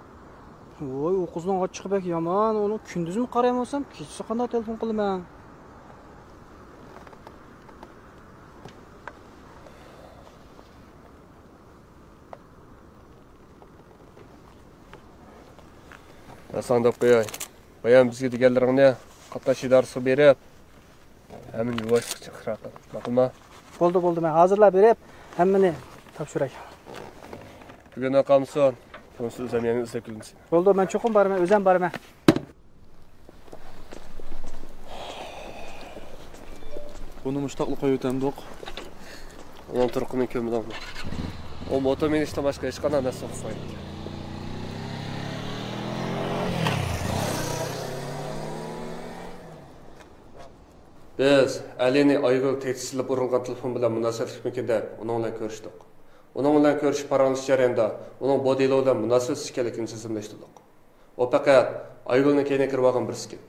ۋوي، ئۇ قىزنىڭ ئاچچىقى بەك يامان، ئۇنىڭ كۈندۈزمۇ قارايمۇ بولسام، كېچىسى قانداق تېلېفون قىلىمەن؟ ساڭا دەپ قوياي. بايام بىزگە دېگەنلىرىڭنى قاتناش ئىدارىسىغا بېرىپ، ھەممىنى يۇۋاشلىقچە ئىقرار قىل. ماقۇلما؟ بولدى، بولدى، مەن ھازىرلا بېرىپ ھەممىنى تاپشۇراي. بۈگۈن قالمىسۇن، بۇنىسى ئۆزۈم يەنە ئىزدەپ كېلىمىز. بولدى، مەن چوقۇم بارىمەن، ئۆزۈم بارىمەن. بۇنى مۇشتاقلا قويۇۋېتەمدۇق؟ ئۇنىڭ تۇرقىنى كۆرمىدىڭمۇ؟ ئۇ موتور مىنىشتىن باشقا ھېچقانداق نەرسە ئوقۇپ قويمايدىكەن. بىز ئەلىنى ئايگۈل تەھدىتچىلىك ئورۇنلىغان تېلېفون بىلەن مۇناسىۋەتلىكمىكىن دەپ ئۇنىڭ بىلەن كۆرۈشتۇق. ئۇنىڭ بىلەن كۆرۈشۈپ پاراڭلىشىش جەريانىدا ئۇنىڭ بۇ دېلو بىلەن مۇناسىۋەتسىز ئىكەنلىكىنى جەزملەشتۈردۇق. ئۇ پەقەت ئايگۈلنىڭ كەينىگە كىرىۋالغان بىرسىكەن.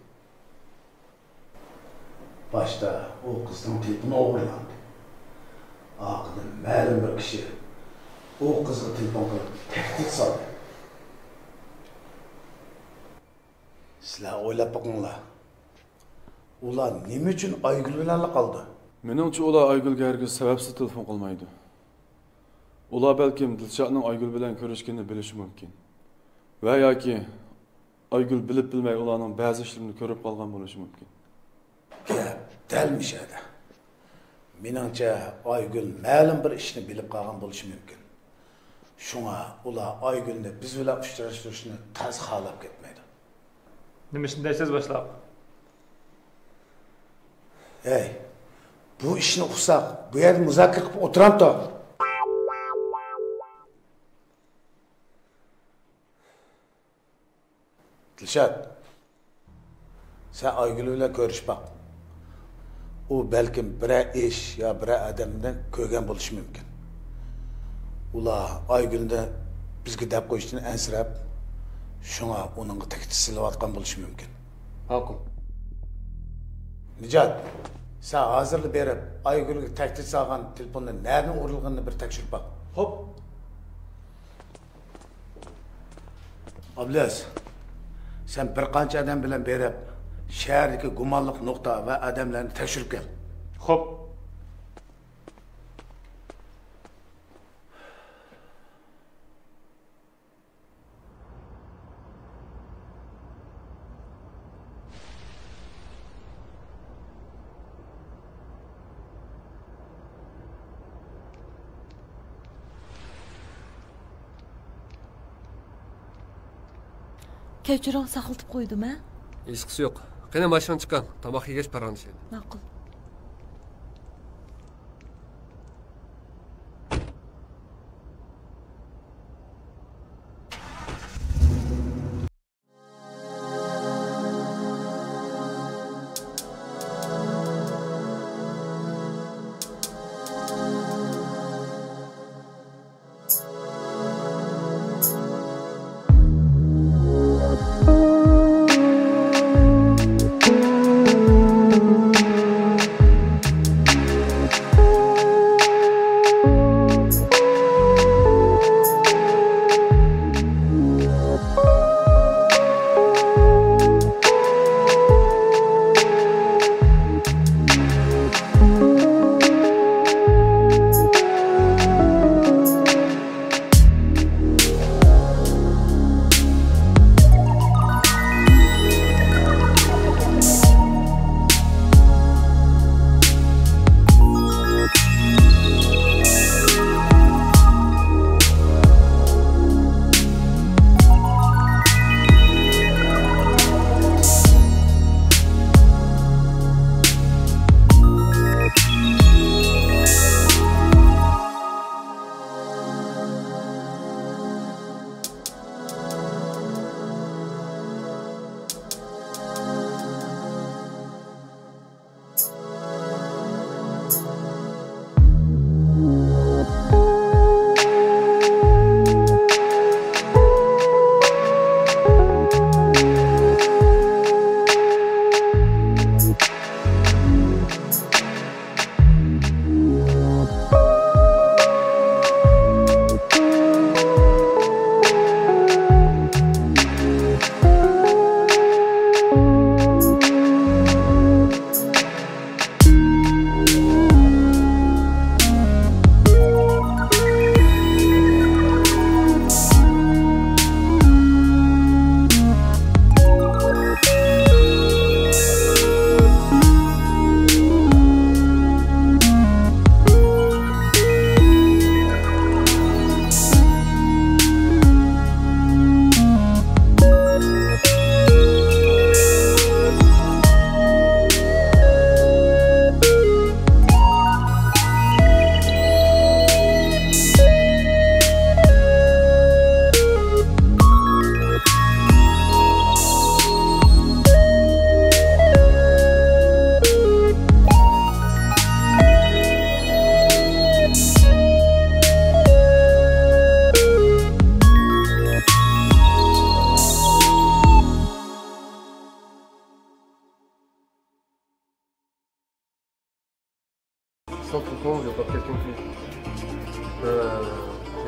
باشتا ئۇ قىزنىڭ تېلېفونى ئوغرىلاندى. ئارقىدىن مەلۇم بىر كىشى ئۇ قىزغا تېلېفون قىلىپ تەھدىت سالدى. سىلەر ئويلاپ بېقىڭلار. ئۇلار نېمە ئۈچۈن ئايگۈل بىلەنلا قالدى؟ مېنىڭچە، ئۇلار ئايگۈلگە ھەرگىز سەۋەبسىز تېلېفون قىلمايدۇ. ئۇلار بەلكىم دىلشاتنىڭ ئايگۈل بىلەن كۆرۈشكىنىنى بىلىشى مۇمكىن. ۋە ياكى ئايگۈل بىلىپ بىلمەي ئۇلارنىڭ بەزى ئىشلىرىنى كۆرۈپ قالغان بولۇشى مۇمكىن. گەپ دەل مۇشۇ يەردە. مېنىڭچە، ئايگۈل مەلۇم بىر ئىشنى بىلىپ قالغان بولۇشى مۇمكىن. شۇڭا ئۇلار ئايگۈلنى بىز بىلەن ئۇچراشتۇرۇشنى تازا خالاپ كەتمەيدۇ. نېمە ئىشنى دەيسىز، باشلىق؟ ھەي، بۇ ئىشنى ئۇقساق، بۇ يەردە مۇزاكىرە قىلىپ ئولتۇرامتۇق. دىلشات، سەن ئايگۈل بىلەن كۆرۈشۈپ باق. ئۇ بەلكىم بىرەر ئىش يا بىرەر ئادەمنى كۆرگەن بولۇشى مۇمكىن. ئۇلار ئايگۈلنى بىزگە دەپ قويۇشتىن ئەنسىرەپ، شۇڭا ئۇنىڭغا تەھدىت سېلىۋاتقان بولۇشى مۇمكىن. ماقۇل. نىجات، سەن ھازىرلا بېرىپ، ئايگۈلگە تەھدىت سالغان تېلېفوننى نەدىن ئۇرۇلغىنىنى بىر تەكشۈرۈپ باق. خوپ. ئابلىز، سەن بىر قانچە ئادەم بىلەن بېرىپ، شەھەردىكى گۇمانلىق نۇقتا ۋە ئادەملەرنى تەكشۈرۈپ كەل. خوپ. كەچۈرۈڭ، ساقلىتىپ قويدۇم ھە. ھېچقىسى يوق. قېنى، ماشىنىغا چىقىڭ، تاماق يېگەچ پاراڭلىشايلى. ماقۇل.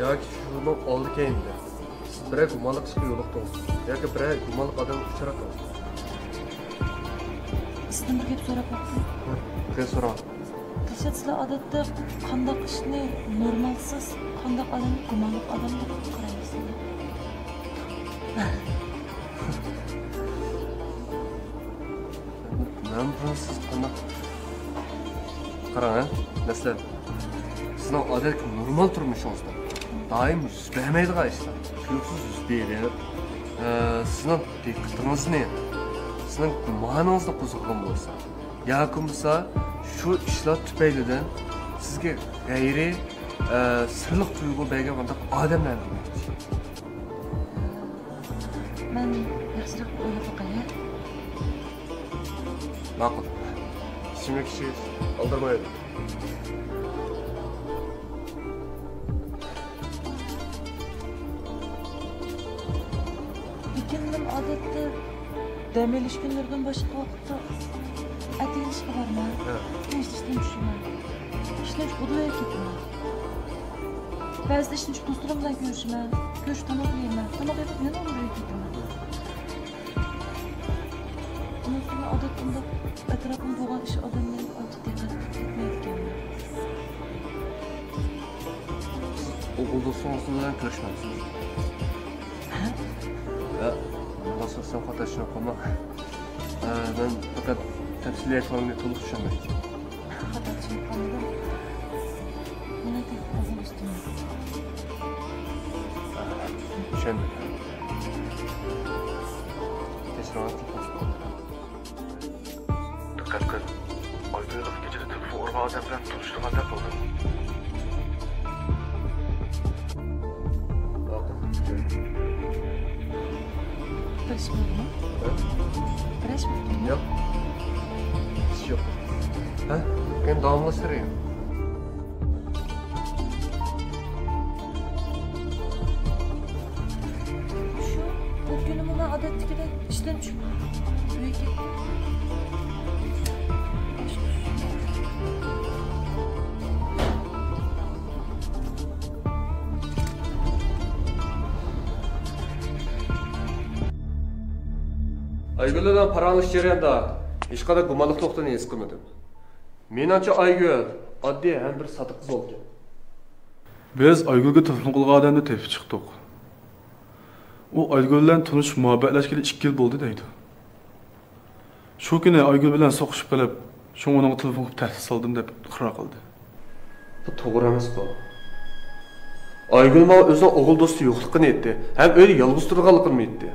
ياكى شۇنىڭ ئالدى كەينىدە سىز بىرەر گۇمانلىق ئىشقا يولۇقتىڭىزمۇ؟ ياكى بىرەر گۇمانلىق ئادەمگە ئۇچراتتىڭىزمۇ؟ سىزدىن بىر گەپ سوراپ باقسام؟ ھە، بىر گەپ سوراڭ. دىلشات، سىلەر ئادەتتە قانداق ئىشنى نورمالسىز، قانداق ئادەمنى گۇمانلىق ئادەم دەپ قارايسىلەر؟ مەن بۇنى سىز قانداق؟ قاراڭ، ھە، مەسىلەن، سىزنىڭ ئادەتتىكى نورمال تۇرمۇشىڭىزدا دائىم يۈز بەرمەيدىغان ئىشلار تۇيۇقسىز يۈز بېرىپ، ئە، سىزنىڭ دىققىتىڭىزنى، سىزنىڭ گۇمانىڭىزنى قوزغىغان بولسا، ياكى بولمىسا شۇ ئىشلار تۈپەيلىدىن سىزگە غەيرىي، ئە، سىرلىق تۇيغۇ بەرگەن بۇنداق ئادەملەرنى دېمەكچى. مەن ياخشىراق بىر ئويلاپ باقاي، ھە؟ ماقۇل. ئىچىملىك ئىچىش ئالدىرىمايدۇ. لېكىن مەن ئادەتتە دەم ئېلىش كۈنلىرىدىن باشقا ۋاقىتتا ئەتىگەن ئىشقا بارىمەن. ھە. كەچتە ئىشتىن چۈشىمەن. ئىشتىن چۈشۈپ ئۇدۇل ئۆيگە كېتىمەن. بەزىدە ئىشتىن چۈشۈپ دوستلىرىم بىلەن كۆرۈشىمەن. كۆرۈشۈپ تاماق يەيمەن. تاماق يەپ يەنە ئۇدۇل ئۆيگە كېتىمەن. ئۇنىڭ ئۈستىگە ئادەتتە ئۇنداق ئەتراپىمدا بولغان ئىش ئادەملەرنى ئارتۇق دىققەت قىلىپ كەتمەيدىكەنمەن. ئوغۇل دوستىڭىز بىلەن كۆرۈشمەپسىز؟ ھە؟ ھە، ماڭا سورىسام خاتا چۈشىنىپ قالماڭ. ھە، مەن پەقەت تەپسىلىي ئەھۋالىنى تولۇق چۈشەنمەكچى. خاتا چۈشىنىپ قالمىدىم. مېنىڭ تېخى ئازراق ئۈستۈم. ھە، چۈشەندىم. كەچۈرۈڭ. دىققەت قىل. ئايگۈل ھېلىقى كېچىدە تېلېفون ئۇرغان ئادەم بىلەن تونۇشتۇرغاندەك بولدۇم. بىر ئىش بولدىمۇ؟ ھە؟ بىر ئىش بولدىمۇ؟ ياق. ئىش يوق. ھە؟ كېيىن داۋاملاشتۇرۇڭ. شۇ، بۇ كۈنىمۇ مەن ئادەتتىكىدەك ئىشتىن چۈشۈپ ئۆيگە كەتتىم. ئايگۈل بىلەن پاراڭلىشىش جەريانىدا ھېچقانداق گۇمانلىق نۇقتىنى ھېس قىلمىدىم. مېنىڭچە ئايگۈل ئاددىي ھەم بىر سادىق قىز بولىدىكەن. بىز ئايگۈلگە تېلېفون قىلغان ئادەمنى تېپىپ چىقتۇق. ئۇ ئايگۈل بىلەن تونۇشۇپ مۇھەببەتلەشكىلى ئىككى يىل بولدى دەيدۇ. شۇ كۈنى ئايگۈل بىلەن سوقۇشۇپ قېلىپ، شۇڭا ئۇنىڭغا تېلېفون قىلىپ تەھدىت سالدىم دەپ ئىقرار قىلدى. بۇ توغرا ئەمەسقۇ. ئايگۈل ماڭا ئۆزىنىڭ ئوغۇل دوستى يوقلۇقىنى ئېيتتى ھەم ئۆيدە يالغۇز تۇرىدىغانلىقىنى ئېيتتى.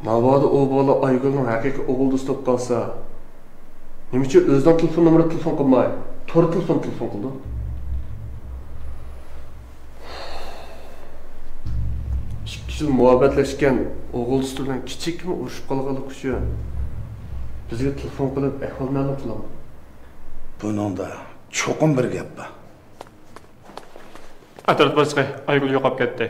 ناۋادا ئۇ بالا ئايگۈلنىڭ ھەقىقىي ئوغۇل دوستى بولۇپ قالسا، نېمە ئۈچۈن ئۆزىنىڭ تېلېفون نومۇرىدا تېلېفون قىلماي، تور تېلېفون تېلېفون قىلىدۇ؟ ئىككى يىل مۇھەببەتلەشكەن ئوغۇل دوستى بىلەن كىچىككىنە ئۇرۇشۇپ قالغانلىقى ئۈچۈن بىزگە تېلېفون قىلىپ ئەھۋال مەلۇم قىلىدۇ. بۇنىڭدا چوقۇم بىر گەپ بار. ئەتراپ باشلىقى، ئايگۈل يوقاپ كەتتى.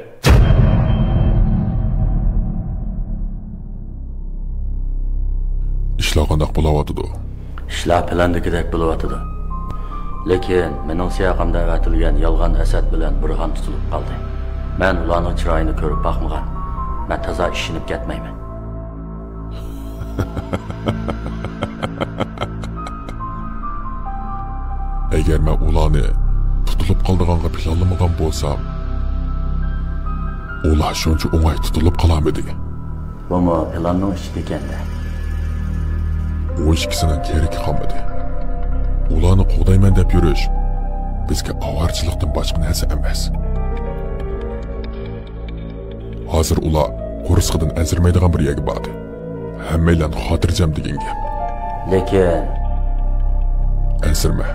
ئىشلار قانداق بولاۋاتىدۇ؟ ئىشلار پىلاندىكىدەك بولۇۋاتىدۇ. لېكىن مېنىڭ سىياقىمدا ئەۋەتىلگەن يالغان ئەسەت بىلەن بۇرھان تۇتۇلۇپ قالدى. مەن ئۇلارنىڭ چىرايىنى كۆرۈپ باقمىغان. مەن تازا ئىشىنىپ كەتمەيمەن. ئەگەر مەن ئۇلارنى تۇتۇلۇپ قالىدىغانغا پىلانلىمىغان بولسام، ئۇلار شۇنچە ئوڭاي تۇتۇلۇپ قالارمىدى؟ بۇمۇ پىلاننىڭ ئىچىدىكەن-دە. ئۇ ئىككىسىنىڭ كېرىكى قالمىدى. ئۇلارنى قوغدايمەن دەپ يۈرۈش بىزگە ئاۋارىچىلىقتىن باشقا نەرسە ئەمەس. ھازىر ئۇلار قورسىقىدىن ئەنسىرىمەيدىغان بىر يەرگە باردى. ھەممەيلەن خاتىرجەم دېگەن گەپ. لېكىن ئەنسىرىمە.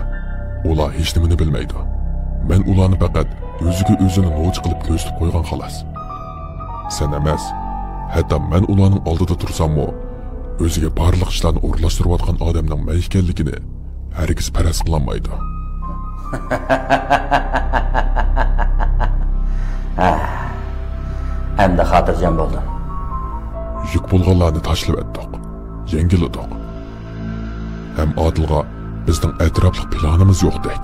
ئۇلار ھېچنېمىنى بىلمەيدۇ. مەن ئۇلارنى پەقەت ئۆزىگە ئۆزىنى نوچى قىلىپ كۆرسىتىپ قويغان خالاس. سەن ئەمەس، ھەتتا مەن ئۇلارنىڭ ئالدىدا تۇرساممۇ، ئۆزىگە بارلىق ئىشلارنى ئورۇنلاشتۇرۇۋاتقان ئادەمنىڭ مەن ئىكەنلىكىنى ھەرگىز پەرەز قىلالمايدۇ. ھە، ئەمدى خاتىرجەم بولدۇم. يۈك بولغانلارنى تاشلىۋەتتۇق، يەڭگىلىدۇق. ھەم ئادىلغا بىزنىڭ ئەتراپلىق پىلانىمىز يوقتەك.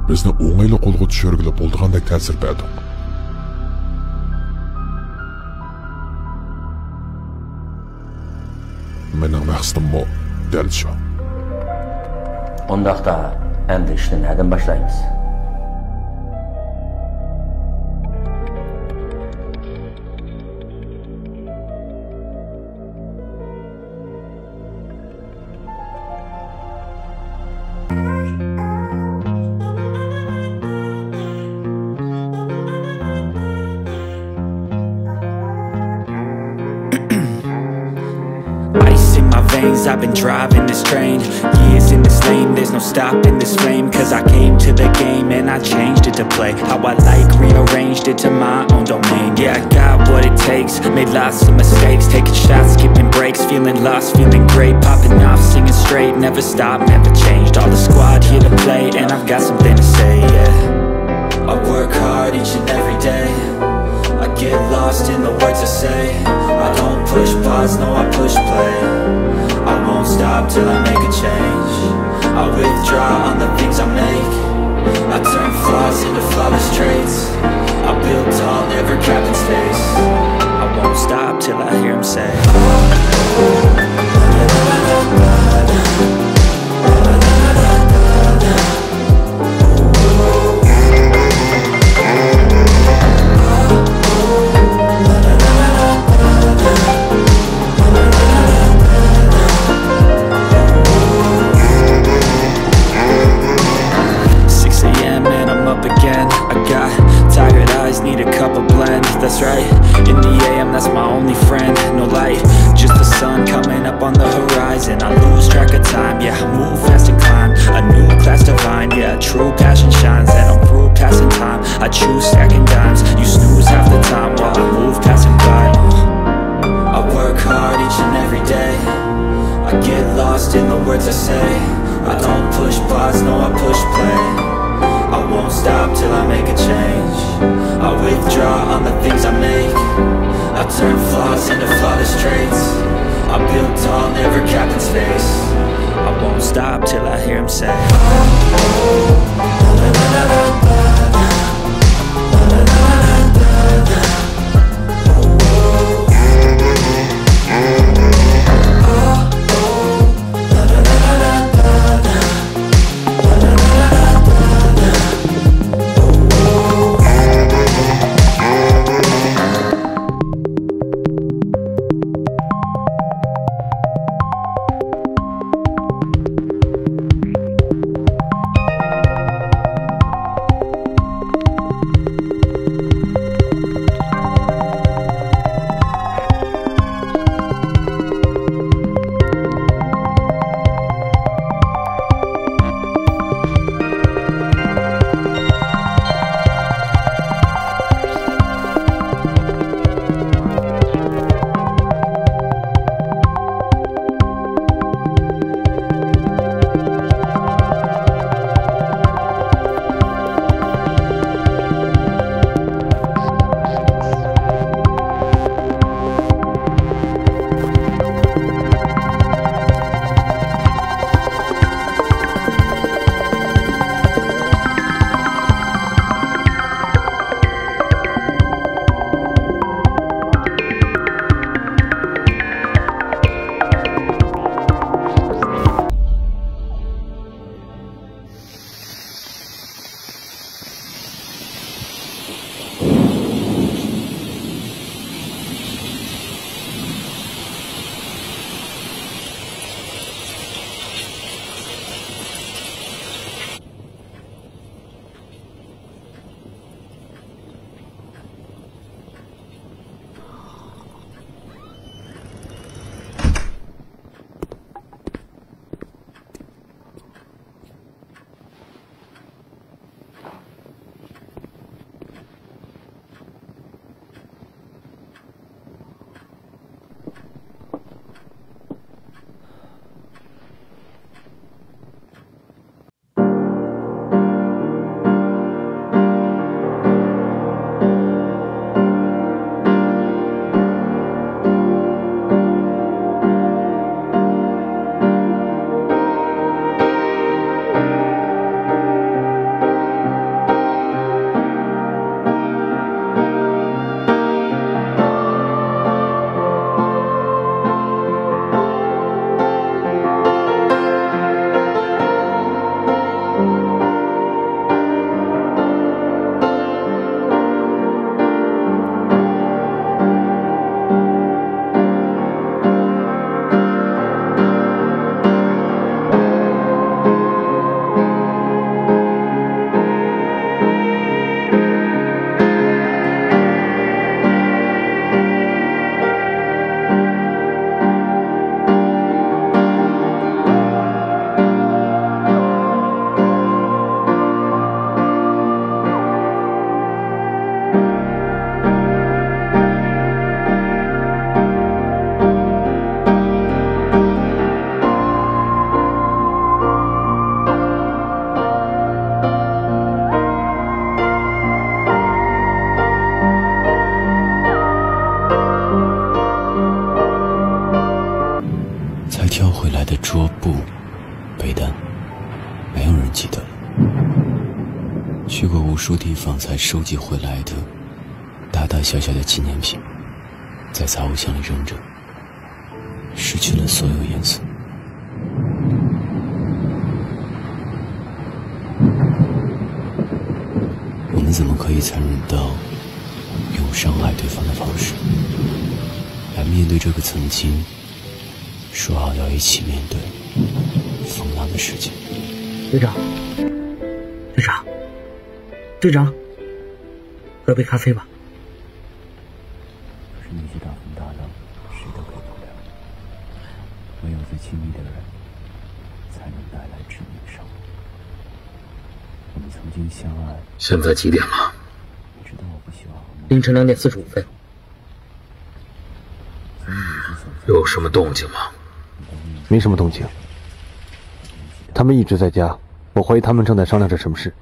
بىزنى ئوڭايلا قولغا چۈشۈرگىلى بولىدىغاندەك تەسىر بەردىڭ. مېنىڭ مەقسىتىممۇ دەل شۇ. ئۇنداقتا، ئەمدى ئىشنى نەدىن باشلايمىز؟ Ice in my veins, I've been driving this train. Years in this lane, there's no stopping this flame. Cause I came to the game and I changed it to play how I like, rearranged it to my own domain. Yeah, I got what it takes, made lots of mistakes, taking shots, skipping breaks, feeling lost, feeling great, popping off, singing straight, never stop, never changed. All the squad here to play, and I've got something to say, yeah. I work hard each and every day. I get lost in the words I say. I don't push pause, no, I push play. I won't stop till I make a change. I withdraw on the things I make. I turn flaws into flawless traits. I build tall, never capping space. I won't stop till I hear him say, six a m and I'm up again. I got tired eyes, need a cup of blend. That's right, in the a m, that's my only friend. No light, just the sun coming up on the horizon. I lose track of time, yeah, I move fast and climb a new class divine. Yeah, true passion shines, and I'm through passing time. I choose stacking dimes, you snooze half the time while I move passing by. I work hard each and every day. I get lost in the words I say. I don't push pause, no, I push play. I won't stop till I make a change. I withdraw on the things I make. I turn flaws into flawless traits. I build tall, never capping space. I won't stop till I hear him say, 朱迪方才收集回来的大大小小的纪念品，在杂物箱里扔着，失去了所有颜色。我们怎么可以残忍到用伤害对方的方式来面对这个曾经说好要一起面对风浪的世界？队长，队长，队长，喝杯咖啡吧。不是那些大风大浪，谁都可以不了。唯有最亲密的人，才能带来致命伤。我们曾经相爱。现在几点了？你知道我不希望我们。凌晨两点四十五分。所以你一直想。有什么动静吗？没什么动静。他们一直在家，我怀疑他们正在商量着什么事。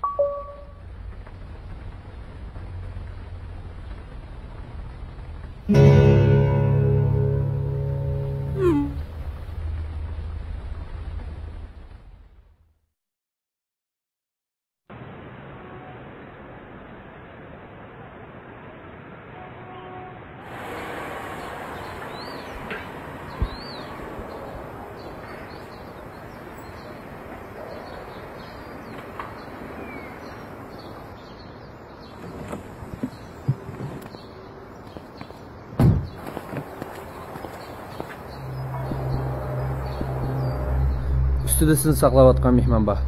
ئۈستىدە سىزنى ساقلاۋاتقان مېھمان بار.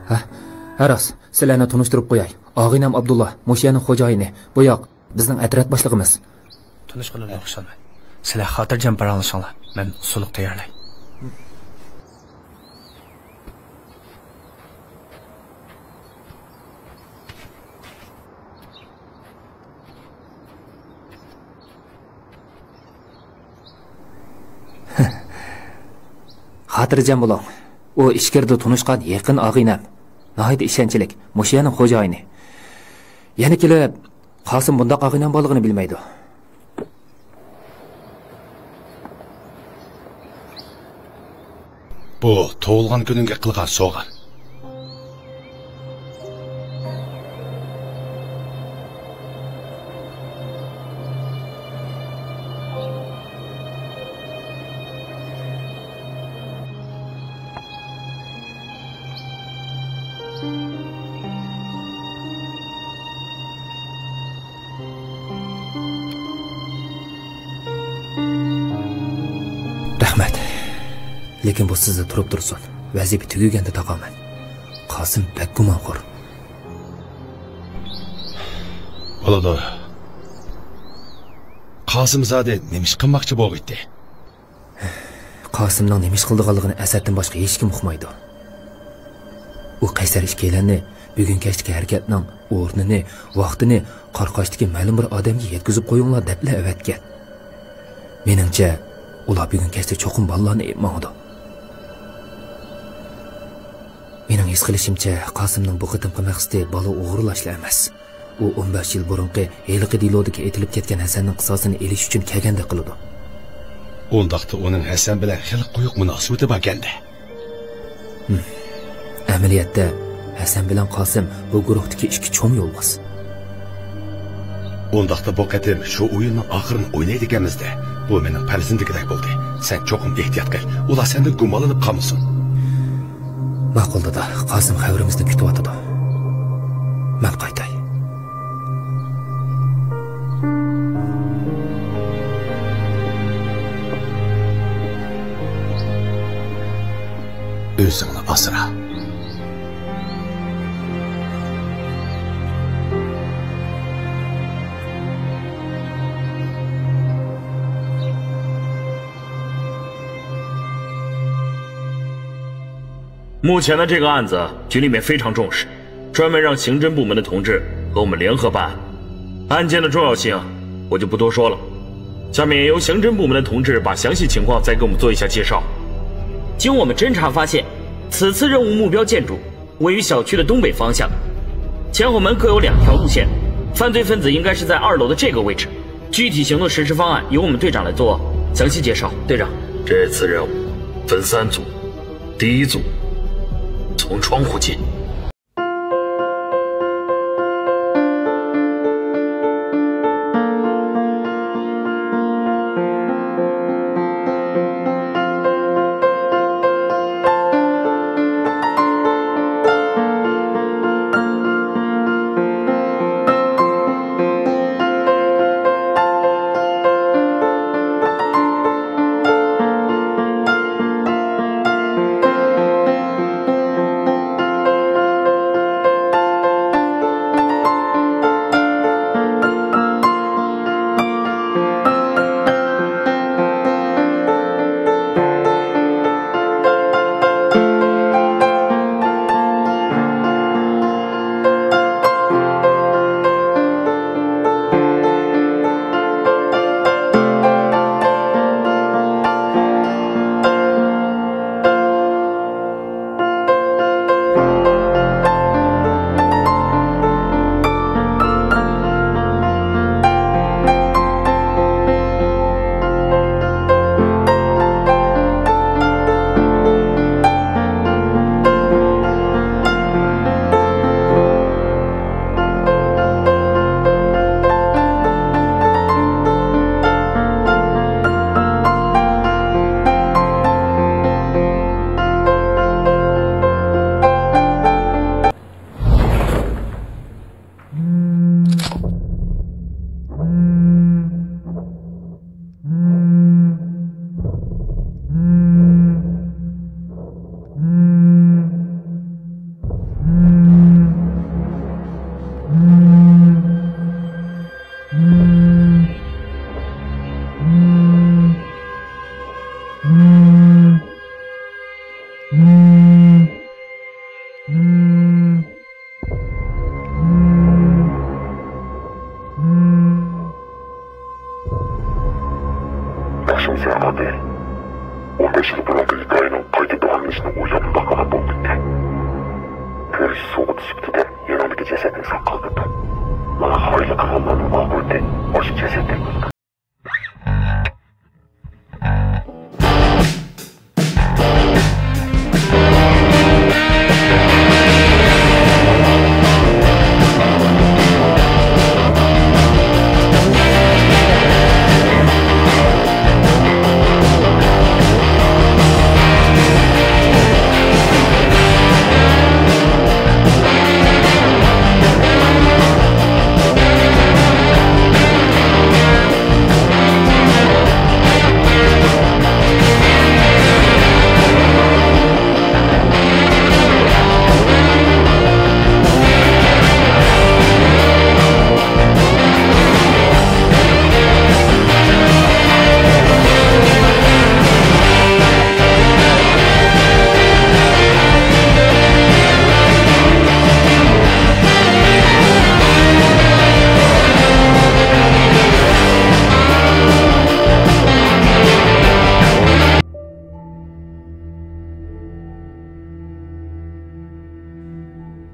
ھە، ھە راست، سىلەرنى تونۇشتۇرۇپ قوياي. ئاغىنەم ئابدۇللا، مۇشۇ يەرنىڭ خوجايىنى. بۇ ياق، بىزنىڭ ئەترەت باشلىقىمىز. تونۇشقىنىمدىن خۇشالمەن. سىلەر خاتىرجەم پاراڭلىشىڭلار. مەن سۇلۇق تەييارلاي. خاتىرجەم بولۇڭ. ئۇ ئىچكىرىدە تونۇشقان يېقىن ئاغىنەم. ناھايىتى ئىشەنچلىك، مۇشۇ يەرنىڭ خوجايىنى. يەنە كېلىپ، قاسىم بۇنداق ئاغىنەم بارلىقىنى بىلمەيدۇ. بۇ تۇغۇلغان كۈنۈڭگە قىلغان سوۋغام. رەھمەت. لېكىن بۇ سىزدە تۇرۇپ تۇرسۇن. ۋەزىپە تۈگىگەندە تاقامەن. قاسىم بەك گۇمانخور. بولىدۇ. قاسىم زادى نېمە ئىش قىلماقچى بولغىيتتى؟ قاسىمنىڭ نېمە ئىش قىلىدىغانلىقىنى ئەسەتتىن باشقا ھېچكىم ئۇقمايدۇ. ئۇ قەيسەر ئىككىيلەننى بۈگۈن كەچتىكى ھەرىكەتنىڭ ئورنىنى، ۋاقتىنى قاراقاشتىكى مەلۇم بىر ئادەمگە يەتكۈزۈپ قويۇڭلار دەپلا ئەۋەتكەن. مېنىڭچە، ئۇلار بۈگۈن كەچتە چوقۇم بالىلارنى ئېلىپ ماڭىدۇ. مېنىڭ ھېس قىلىشىمچە، قاسىمنىڭ بۇ قېتىمقى مەقسىتى بالا ئوغرىلاشلا ئەمەس. ئۇ ئون بەش يىل بۇرۇنقى ھېلىقى دېلودىكى ئېتىلىپ كەتكەن ھەسەننىڭ قىساسىنى ئېلىش ئۈچۈن كەلگەندەك قىلىدۇ. ئۇنداقتا ئۇنىڭ ھەسەن بىلەن خېلى قويۇق مۇناسىۋىتى باركەندە. ھىم. ئەمەلىيەتتە، ھەسەن بىلەن قاسىم بۇ گۇرۇھتىكى ئىككى چوڭ يولۋاس. ئۇنداقتا بۇ قېتىم شۇ ئويۇننىڭ ئاخىرىنى ئوينايدىكەنمىز-دە. بۇ مېنىڭ پەرىزىمدىكىدەك بولدى. سەن چوقۇم ئېھتىيات قىل، ئۇلار سەندىن گۇمانلىنىپ قالمىسۇن. ماقۇل دادا، قاسىم خەۋىرىمىزنى كۈتۈۋاتىدۇ. مەن قايتاي. ئۆزۈڭنى ئاسرا. 目前的这个案子，局里面非常重视，专门让刑侦部门的同志和我们联合办案。案件的重要性，我就不多说了。下面由刑侦部门的同志把详细情况再给我们做一下介绍。经我们侦查发现，此次任务目标建筑位于小区的东北方向，前后门各有两条路线，犯罪分子应该是在二楼的这个位置。具体行动实施方案由我们队长来做详细介绍。队长，这次任务分三组，第一组从窗户进。ئاخشام سەھەردە ئون بەش يىل بۇرۇنقى ھېكايىنىڭ قايتا داۋاملىنىشىنى ئويلاپ مۇنداق قىلغان بولدۇمكەن. كۆرۈش سوغۇتى سۈپىتىدە يېنىڭدىكى جەسەتنى ساقلاپ تۇر. ماڭا خىيانەت قىلغانلارنىڭ ئاقىۋىتى مۇشۇ جەسەتتىن بولىدۇ.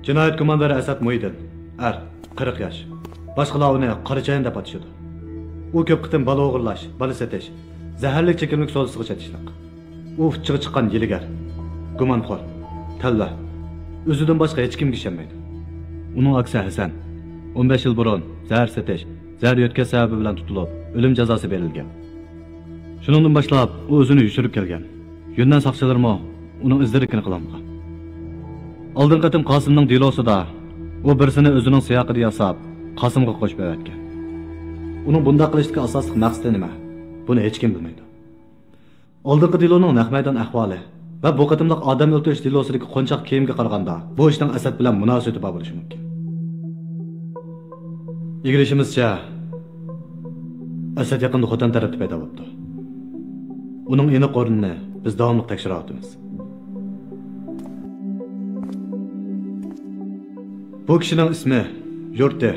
جىنايەت گۇماندارى ئەسەت مۇھىدىن، ئەر، قىرىق ياش. باشقىلار ئۇنى قارا چايان دەپ ئاتىشىدۇ. ئۇ كۆپ قېتىم بالا ئوغرىلاش، بالا سېتىش، زەھەرلىك چېكىملىك سودىسىغا چېتىشلىق. ئۇ ئۇچىغا چىققان ھىيلىگەر، گۇمانخور، تەلۋە، ئۆزىدىن باشقا ھېچكىمگە ئىشەنمەيدۇ. ئۇنىڭ ئاكىسى ھەسەن ئون بەش يىل بۇرۇن زەھەر سېتىش، زەھەر يۆتكەش سەۋەبى بىلەن تۇتۇلۇپ، ئۆلۈم جازاسى بېرىلگەن. شۇنىڭدىن باشلاپ ئۇ ئۆزىنى يوشۇرۇپ كەلگەن. يۈننەن ساقچىلىرىمۇ ئۇنىڭ ئىز-دېرىكىنى قىلالمىغان. ئالدىنقى قېتىم قاسىمنىڭ دېلوسىدا ئۇ بىرسىنى ئۆزىنىڭ سىياقىدا ياساپ، قاسىمغا قوشۇپ ئەۋەتكەن. ئۇنىڭ بۇنداق قىلىشتىكى ئاساسلىق مەقسىتى نېمە؟ بۇنى ھېچكىم بىلمەيدۇ. ئالدىنقى دېلونىڭ نەق مەيدان ئەھۋالى ۋە بۇ قېتىملىق ئادەم ئۆلتۈرۈش دېلوسىدىكى قونچاق كىيىمگە قارىغاندا، بۇ ئىشنىڭ ئەسەت بىلەن مۇناسىۋىتى بار بولۇشى مۇمكىن. ئىگىلىشىمىزچە، ئەسەت يېقىندا خوتەن تەرەپتە پەيدا بوپتۇ. ئۇنىڭ ئېنىق ئورنىنى بىز داۋاملىق تەكشۈرۈۋاتىمىز. بۇ كىشىنىڭ ئىسمى، يۇرتى،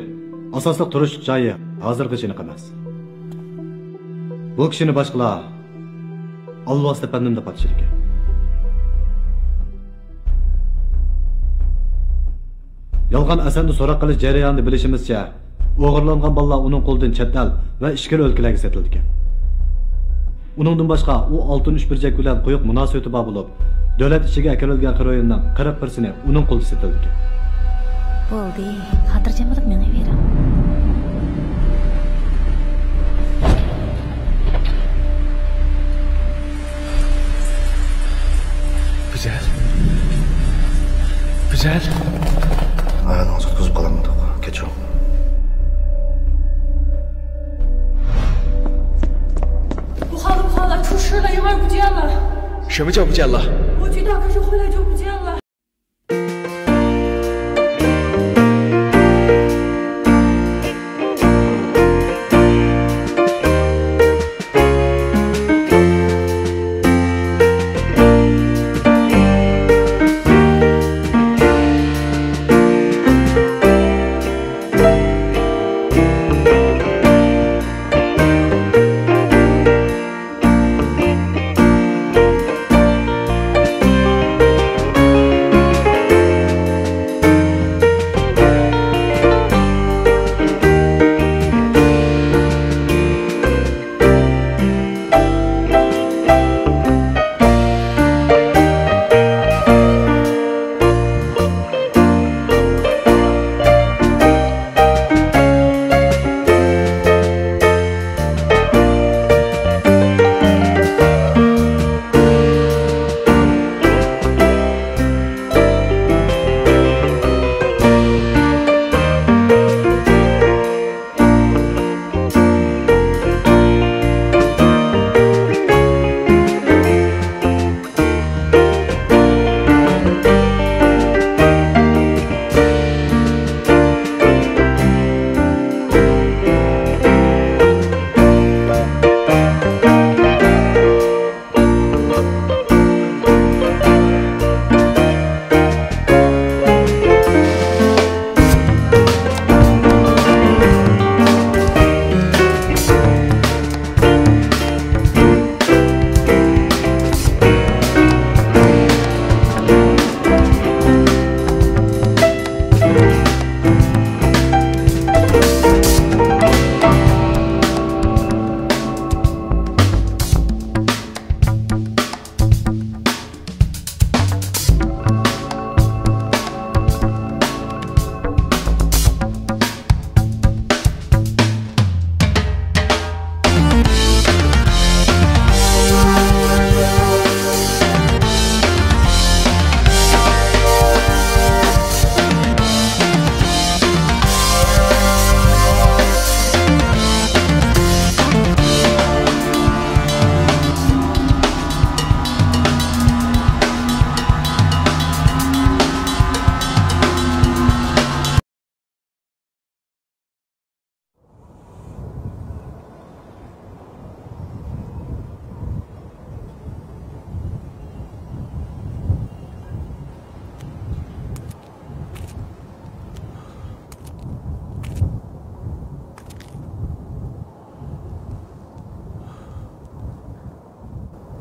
ئاساسلىق تۇرۇشلۇق جايى ھازىرغىچە ئېنىق ئەمەس. بۇ كىشىنى باشقىلار ئالۋاس ئەپەندىم دەپ ئاتىشىدىكەن. يالغان ئەسەتنى سوراق قىلىش جەريانىدا بىلىشىمىزچە، ئوغرىلانغان بالىلار ئۇنىڭ قولىدىن چەت ئەل ۋە ئىچكىرى ئۆلكىلەرگە سېتىلىدىكەن. ئۇنىڭدىن باشقا، ئۇ ئالتىن ئۈچ بۇرجەك بىلەن قويۇق مۇناسىۋىتى بار بولۇپ، دۆلەت ئىچىگە ئەكىرىلگەن خېروئىننىڭ قىرىق پىرسېنتى ئۇنىڭ قولىدا سېتىلىدىكەن. بولدى، خاتىرجەم بولۇپ مېڭىۋېرىڭ. گۈزەل. گۈزەل. ئايالىڭىزنى قۇتقۇزۇپ قالالمىدۇق. كەچۈرۈڭ. 不好了，不好了，出事了，有点不见了。什么叫不见了？我去大概是回来就不见了。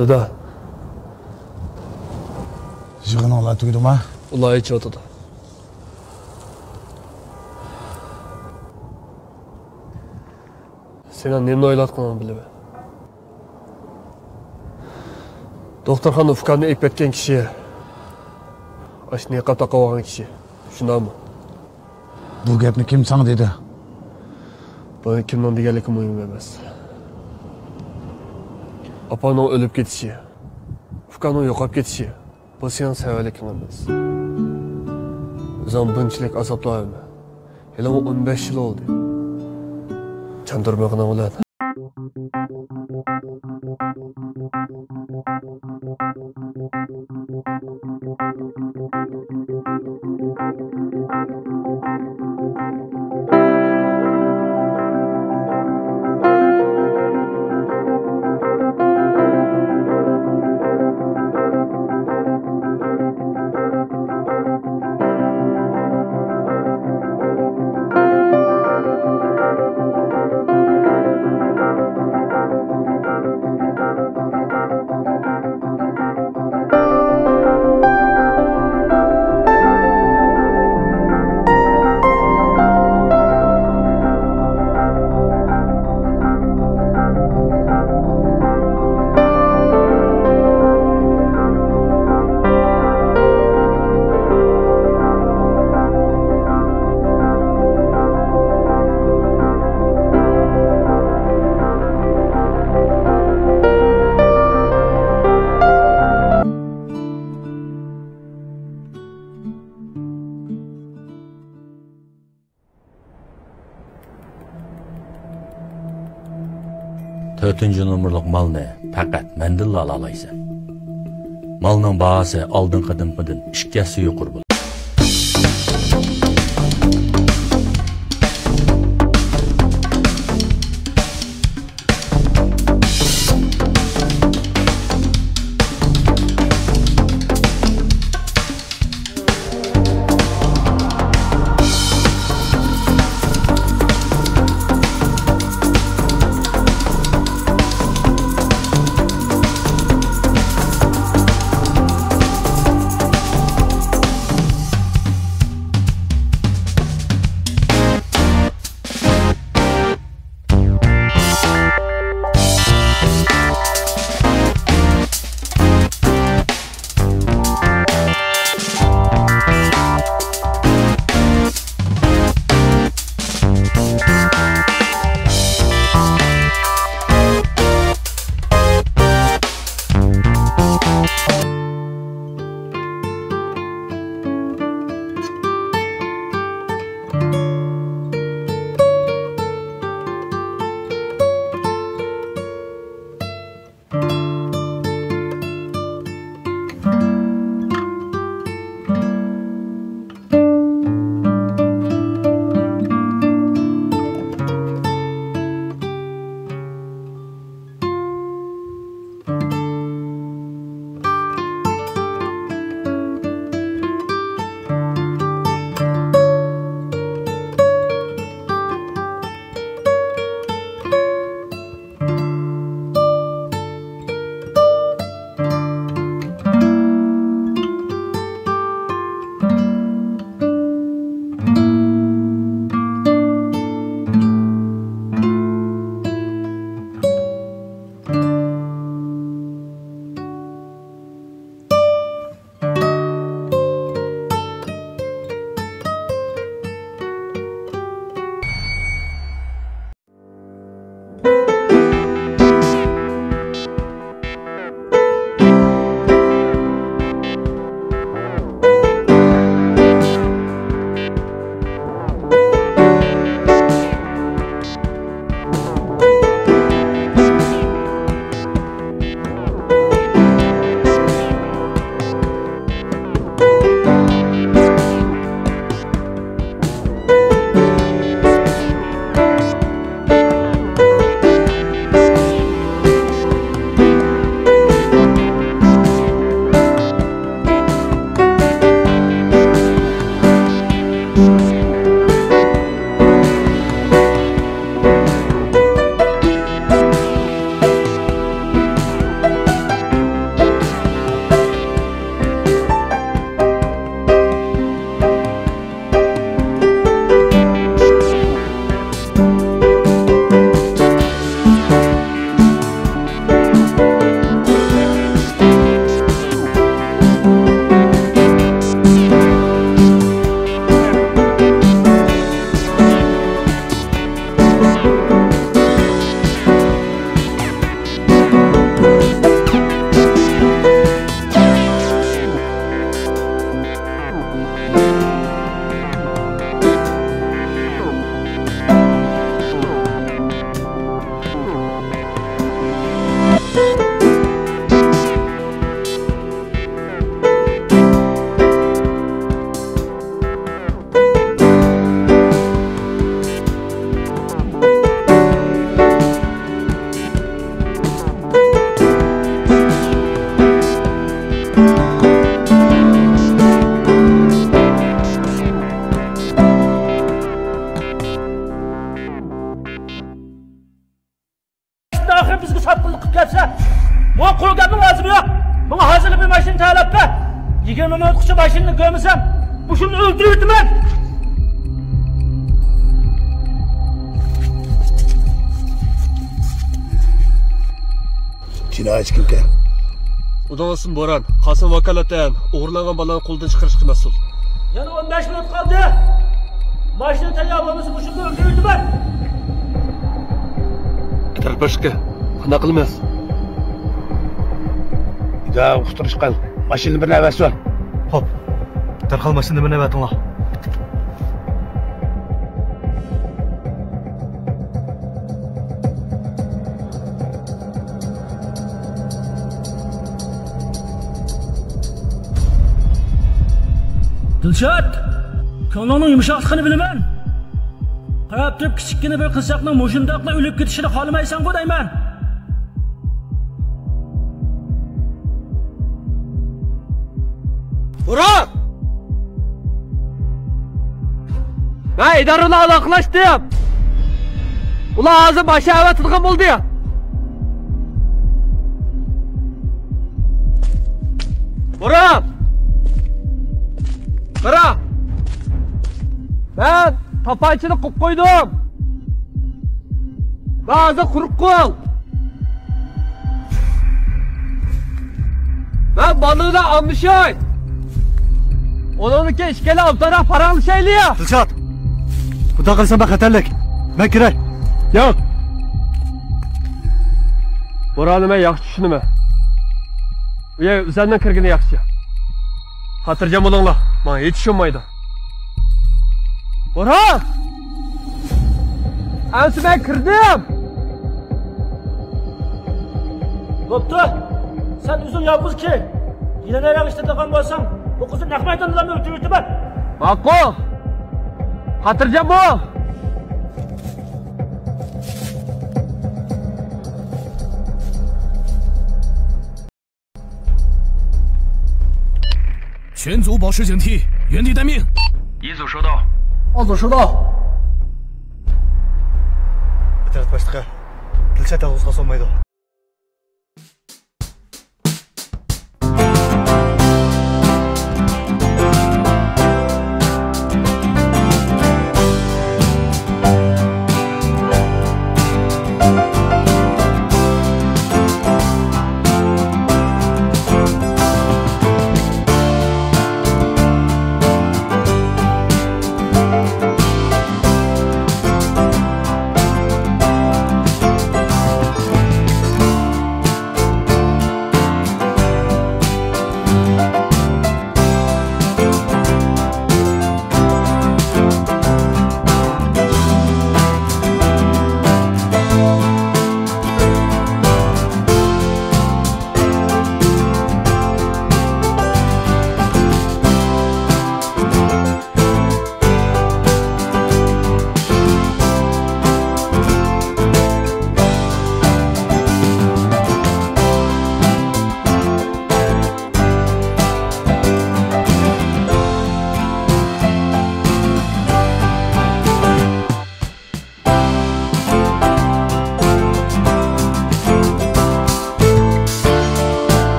دادا. يىغىنىڭلار تۈگىدىما؟ ئۇلار ئىچىۋاتىدۇ. سېنىڭ نېمىنى ئويلاۋاتقىنىڭنى بىلىمەن. دوختۇرخانىدا ئۇكامنى ئېلىپ كەتكەن كىشى، ئاشۇ نىقاب تاقىۋالغان كىشى. شۇنداقمۇ؟ بۇ گەپنى كىم ساڭا دېدى؟ بۇنى كىمنىڭ دېگەنلىكى مۇھىم ئەمەس. ئاپامنىڭ ئۆلۈپ كېتىشى، ئۇكامنىڭ يوقاپ كېتىشى، بۇ سېنىڭ سەۋەنلىكىڭ ئەمەس. ئۆزۈڭ بۇنچىلىك ئازابلانما. ھېلىمۇ ئون بەش يىل بولدى. چاندۇرمىغىنىڭ بىلەن. تۆتىنچى نومۇرلۇق مالنى پەقەت مەندىنلا ئالالايسەن. مالنىڭ باھاسى ئالدىنقى قېتىمقىدىن ئىككى ھەسسە يۇقىرى بولىدۇ. ئاخىر بىزگە ساتقۇنلۇق قىلىپ كەلسە، بۇ قۇرۇق گەپنىڭ لازىمى يوق. ماڭا ھازىرلا بىر ماشىنا تەييارلاپ بەر. يىگىرمە مىنۇتقىچە ماشىنىنى كۆرمىسەم، مۇشۇنى ئۆلتۈرۈۋېتىمەن. جىنايەتچى كىمكەن؟ ئۇنىڭ ئىسمى بوران. قاسىم ۋاكالىتەن ئوغرىلانغان بالىلارنى قولدىن چىقىرىشقا مەسئۇل. يەنە ئون بەش مىنۇت قالدى. ماشىنا تەييار بولمىسا، مۇشۇنى ئۆلتۈرۈۋېتىمەن. ئەتراپ باشلىقى، قانداق قىلىمىز؟ ئىدارە ئۇقتۇرۇش قىل. ماشىنىنى بىرنى ئەۋەتسۇن. خوپ. دەرھال ماشىنىنى بىرنى ئەۋەتىڭلار. دىلشات، كۆڭلۈڭنىڭ يۇمشاقلىقىنى بىلىمەن. قاراپ تۇرۇپ كىچىككىنە بىر قىزچاقنىڭ مۇشۇنداقلا ئۆلۈپ كېتىشىنى خالىمايسەنغۇ دەيمەن. بۇرۇن! مەن ئىدارە بىلەن ئالاقىلەشتىم. ئۇلار ھازىر ماشىنا ئەۋەتىدىغان بولدى. بۇرۇن! قارا! مەن تاپانچىنى قويۇپ قويدۇم. مەن ھازىر قۇرۇق قول. مەن بالىدا ئالمىشاي. ئۇنىڭدىن كېيىن ئىككىلى ئوبدانراق پاراڭلىشايلى. دىلشات، بۇنداق قىلسام بەك خەتەرلىك. مەن كىرەي. ياق. بۇراننى مەن ياخشى چۈشىنىمەن. ئۇ يەر ئۆزەمنىڭ كىرگىنى ياخشى. خاتىرجەم بولۇڭلار، ماڭا ھېچ ئىش بولمايدۇ. بوران! ئەمسە مەن كىردىم! بوپتۇ، سەن ئۆزۈڭ يالغۇز كىر. يەنە نەرەڭ ئىشلىتىدىغان بولساڭ، بۇ قىزنى نەق مەيداندا ئۆلتۈرۈۋېتىمەن. ماقۇل! خاتىرجەم بول! 全族保持警惕，原地待命。一组收到。二组收到。ئىتتىپاق باشلىقى، دىلشات يالغۇز قالسا بولمايدۇ.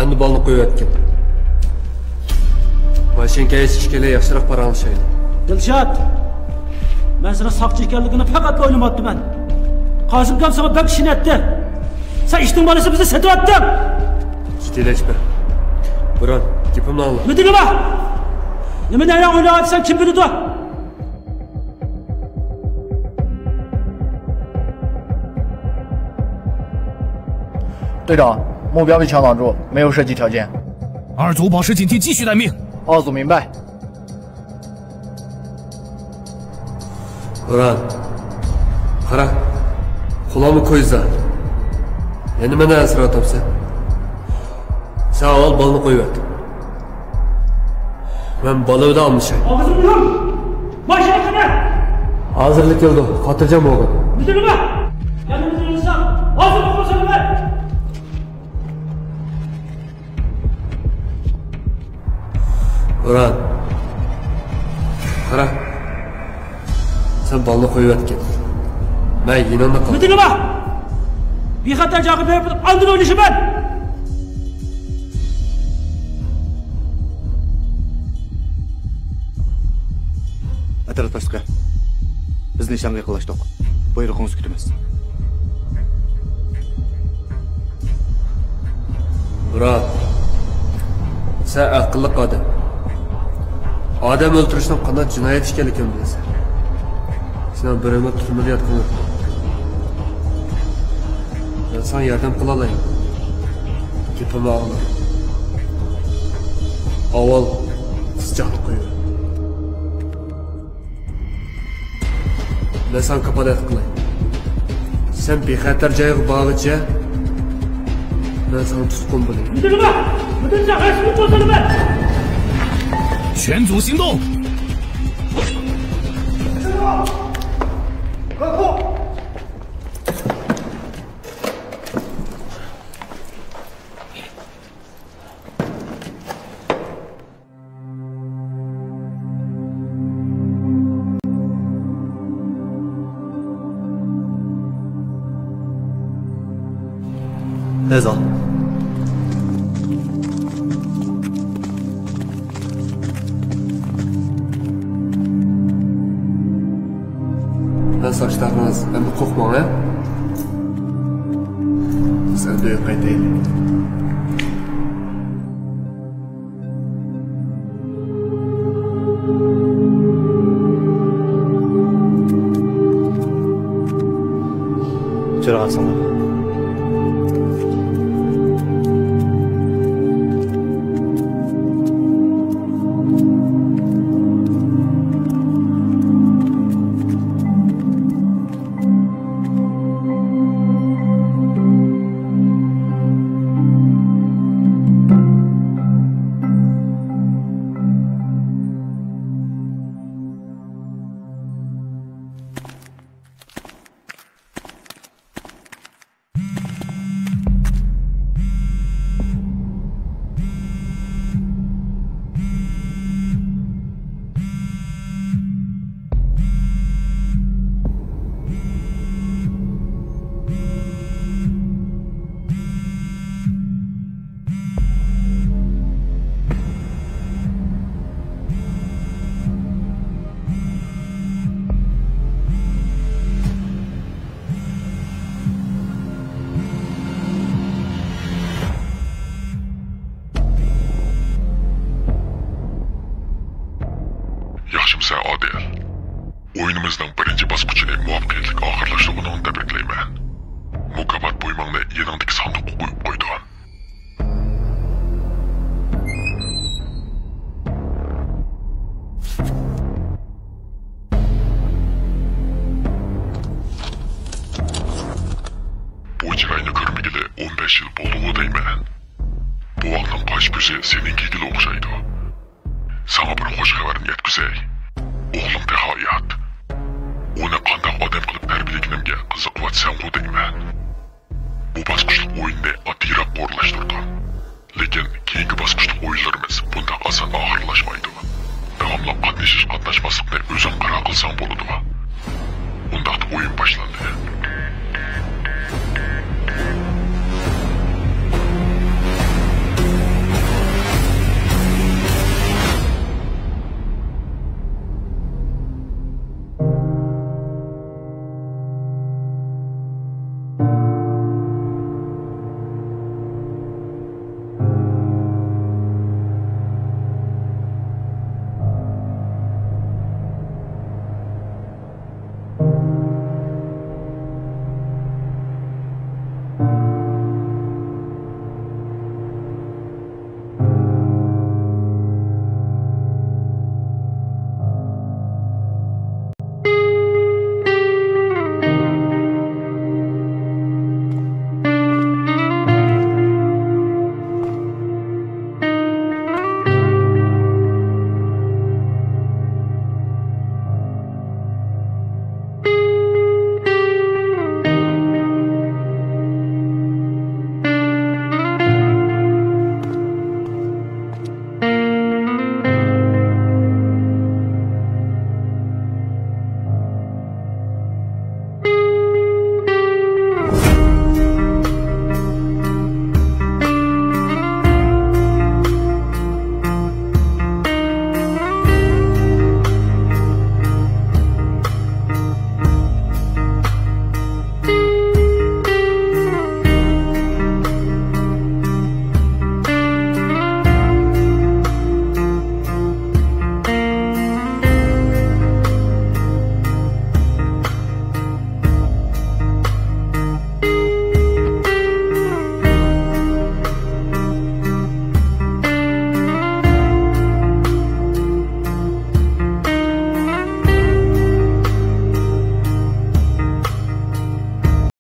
ئەمدى بالنى قويۇۋەتكىن. ماشىنىغا ئىككىيلەن ياخشىراق پاراڭلىشايلى. دىلشات، مەن سېنىڭ ساقچى ئىكەنلىكىڭنى پەقەتلا ئويلىماپتىمەن. قاسىمكام ساڭا بەك ئىشىنەتتى. سەن ئىتنىڭ بالىسى بىزنى سېتىۋەتتىڭ. جىددىيلەشمە. بۇران، گېپىمنى ئاڭلا. نېمە دېگىنى بار؟ نېمە نەرەڭ ئويناۋاتىسەن، كىم بىلىدۇ؟ 队长，目标被强挡住，没有射击条件。二组保持警惕，继续待命。二组明白。 بۇران، قارا، قۇلامۇ كويزا. يەنە مەن ئەنسىرەۋاتامسەن؟ سەن ئاۋۋال بالنى قويۇۋەت. مەن بالا بىلەن ئالمىشاي. ئاغزىڭنى يۇم! ماشىنا قەدەر! ھازىرلا كېلىدۇ، خاتىرجەم بولغىن. مىدىرلىما! يەنە مىدىرلىساڭ، ھازىر قول سالىمەن! بۇران، قارا. سەن بالنى قويۇۋەتكىن. مەن يېنىڭدا قالىمەن. مىدىرلىما! بىخەتەر جايغا بېرىپ، ئاندىن ئويلىشىمەن! ئەترەت باشلىقى، بىز نىشانغا يېقىنلاشتۇق. بۇيرۇقىڭىزنى كۈتىمىز. بۇران، سەن ئەقىللىق ئادەم. ئادەم ئۆلتۈرۈشنىڭ قانداق جىنايەت ئىكەنلىكىنى بىلىسەن. سېنىڭ بىر ئۆمۈر تۈرمىدە ياتقىنىڭ. مەن ساڭا ياردەم قىلالايمەن. گېپىمنى ئاڭلا. ئاۋۋال قىزچاقنى قويۇۋەت. مەن ساڭا كاپالەتلىك قىلاي. سەن بىخەتەر جايغا بارغىچە مەن ساڭا تۇتقۇن بولىمەن. 你这什么？我跟你讲，还是不做这个饭。全组行动！快跑！ مەن ساقچىلارغا ئەمدى قورقماڭ، ھە؟ بىز ئەمدى ئۆيگە قايتايلى. ياخشىمۇسەن، ئادىل؟ ئويۇنىمىزنىڭ بىرىنچى باسقۇچىنى مۇۋەپپەقىيەتلىك ئاخىرلاشتۇرغىنىڭنى تەبرىكلەيمەن. مۇكاپات بۇيۇمۇڭنى يېنىڭدىكى ساندۇققا قويۇپ قويدۇم. بۇ چىراينى كۆرمىگىلى ئون بەش يىل بولدىغۇ دەيمەن. بوۋاقنىڭ قاش كۆزى سېنىڭكىگىلا ئوخشايدۇ. ساڭا بىر خۇش خەۋەرنى يەتكۈزەي. ئوغلۇم تېخى ھايات. ئۇنى قانداق ئادەم قىلىپ تەربىيەلىگىنىمگە قىزىقىۋاتىسەنغۇ دەيمەن. بۇ باسقۇچلۇق ئويۇننى ئاددىيراق ئورۇنلاشتۇردۇم. لېكىن كېيىنكى باسقۇچلۇق ئويۇنلىرىمىز بۇنداق ئاسان ئاخىرلاشمايدۇ. داۋاملىق قاتنىشىش-قاتناشماسلىقنى ئۆزۈڭ قارار قىلساڭ بولىدۇ. ئۇنداقتا ئويۇن باشلاندى.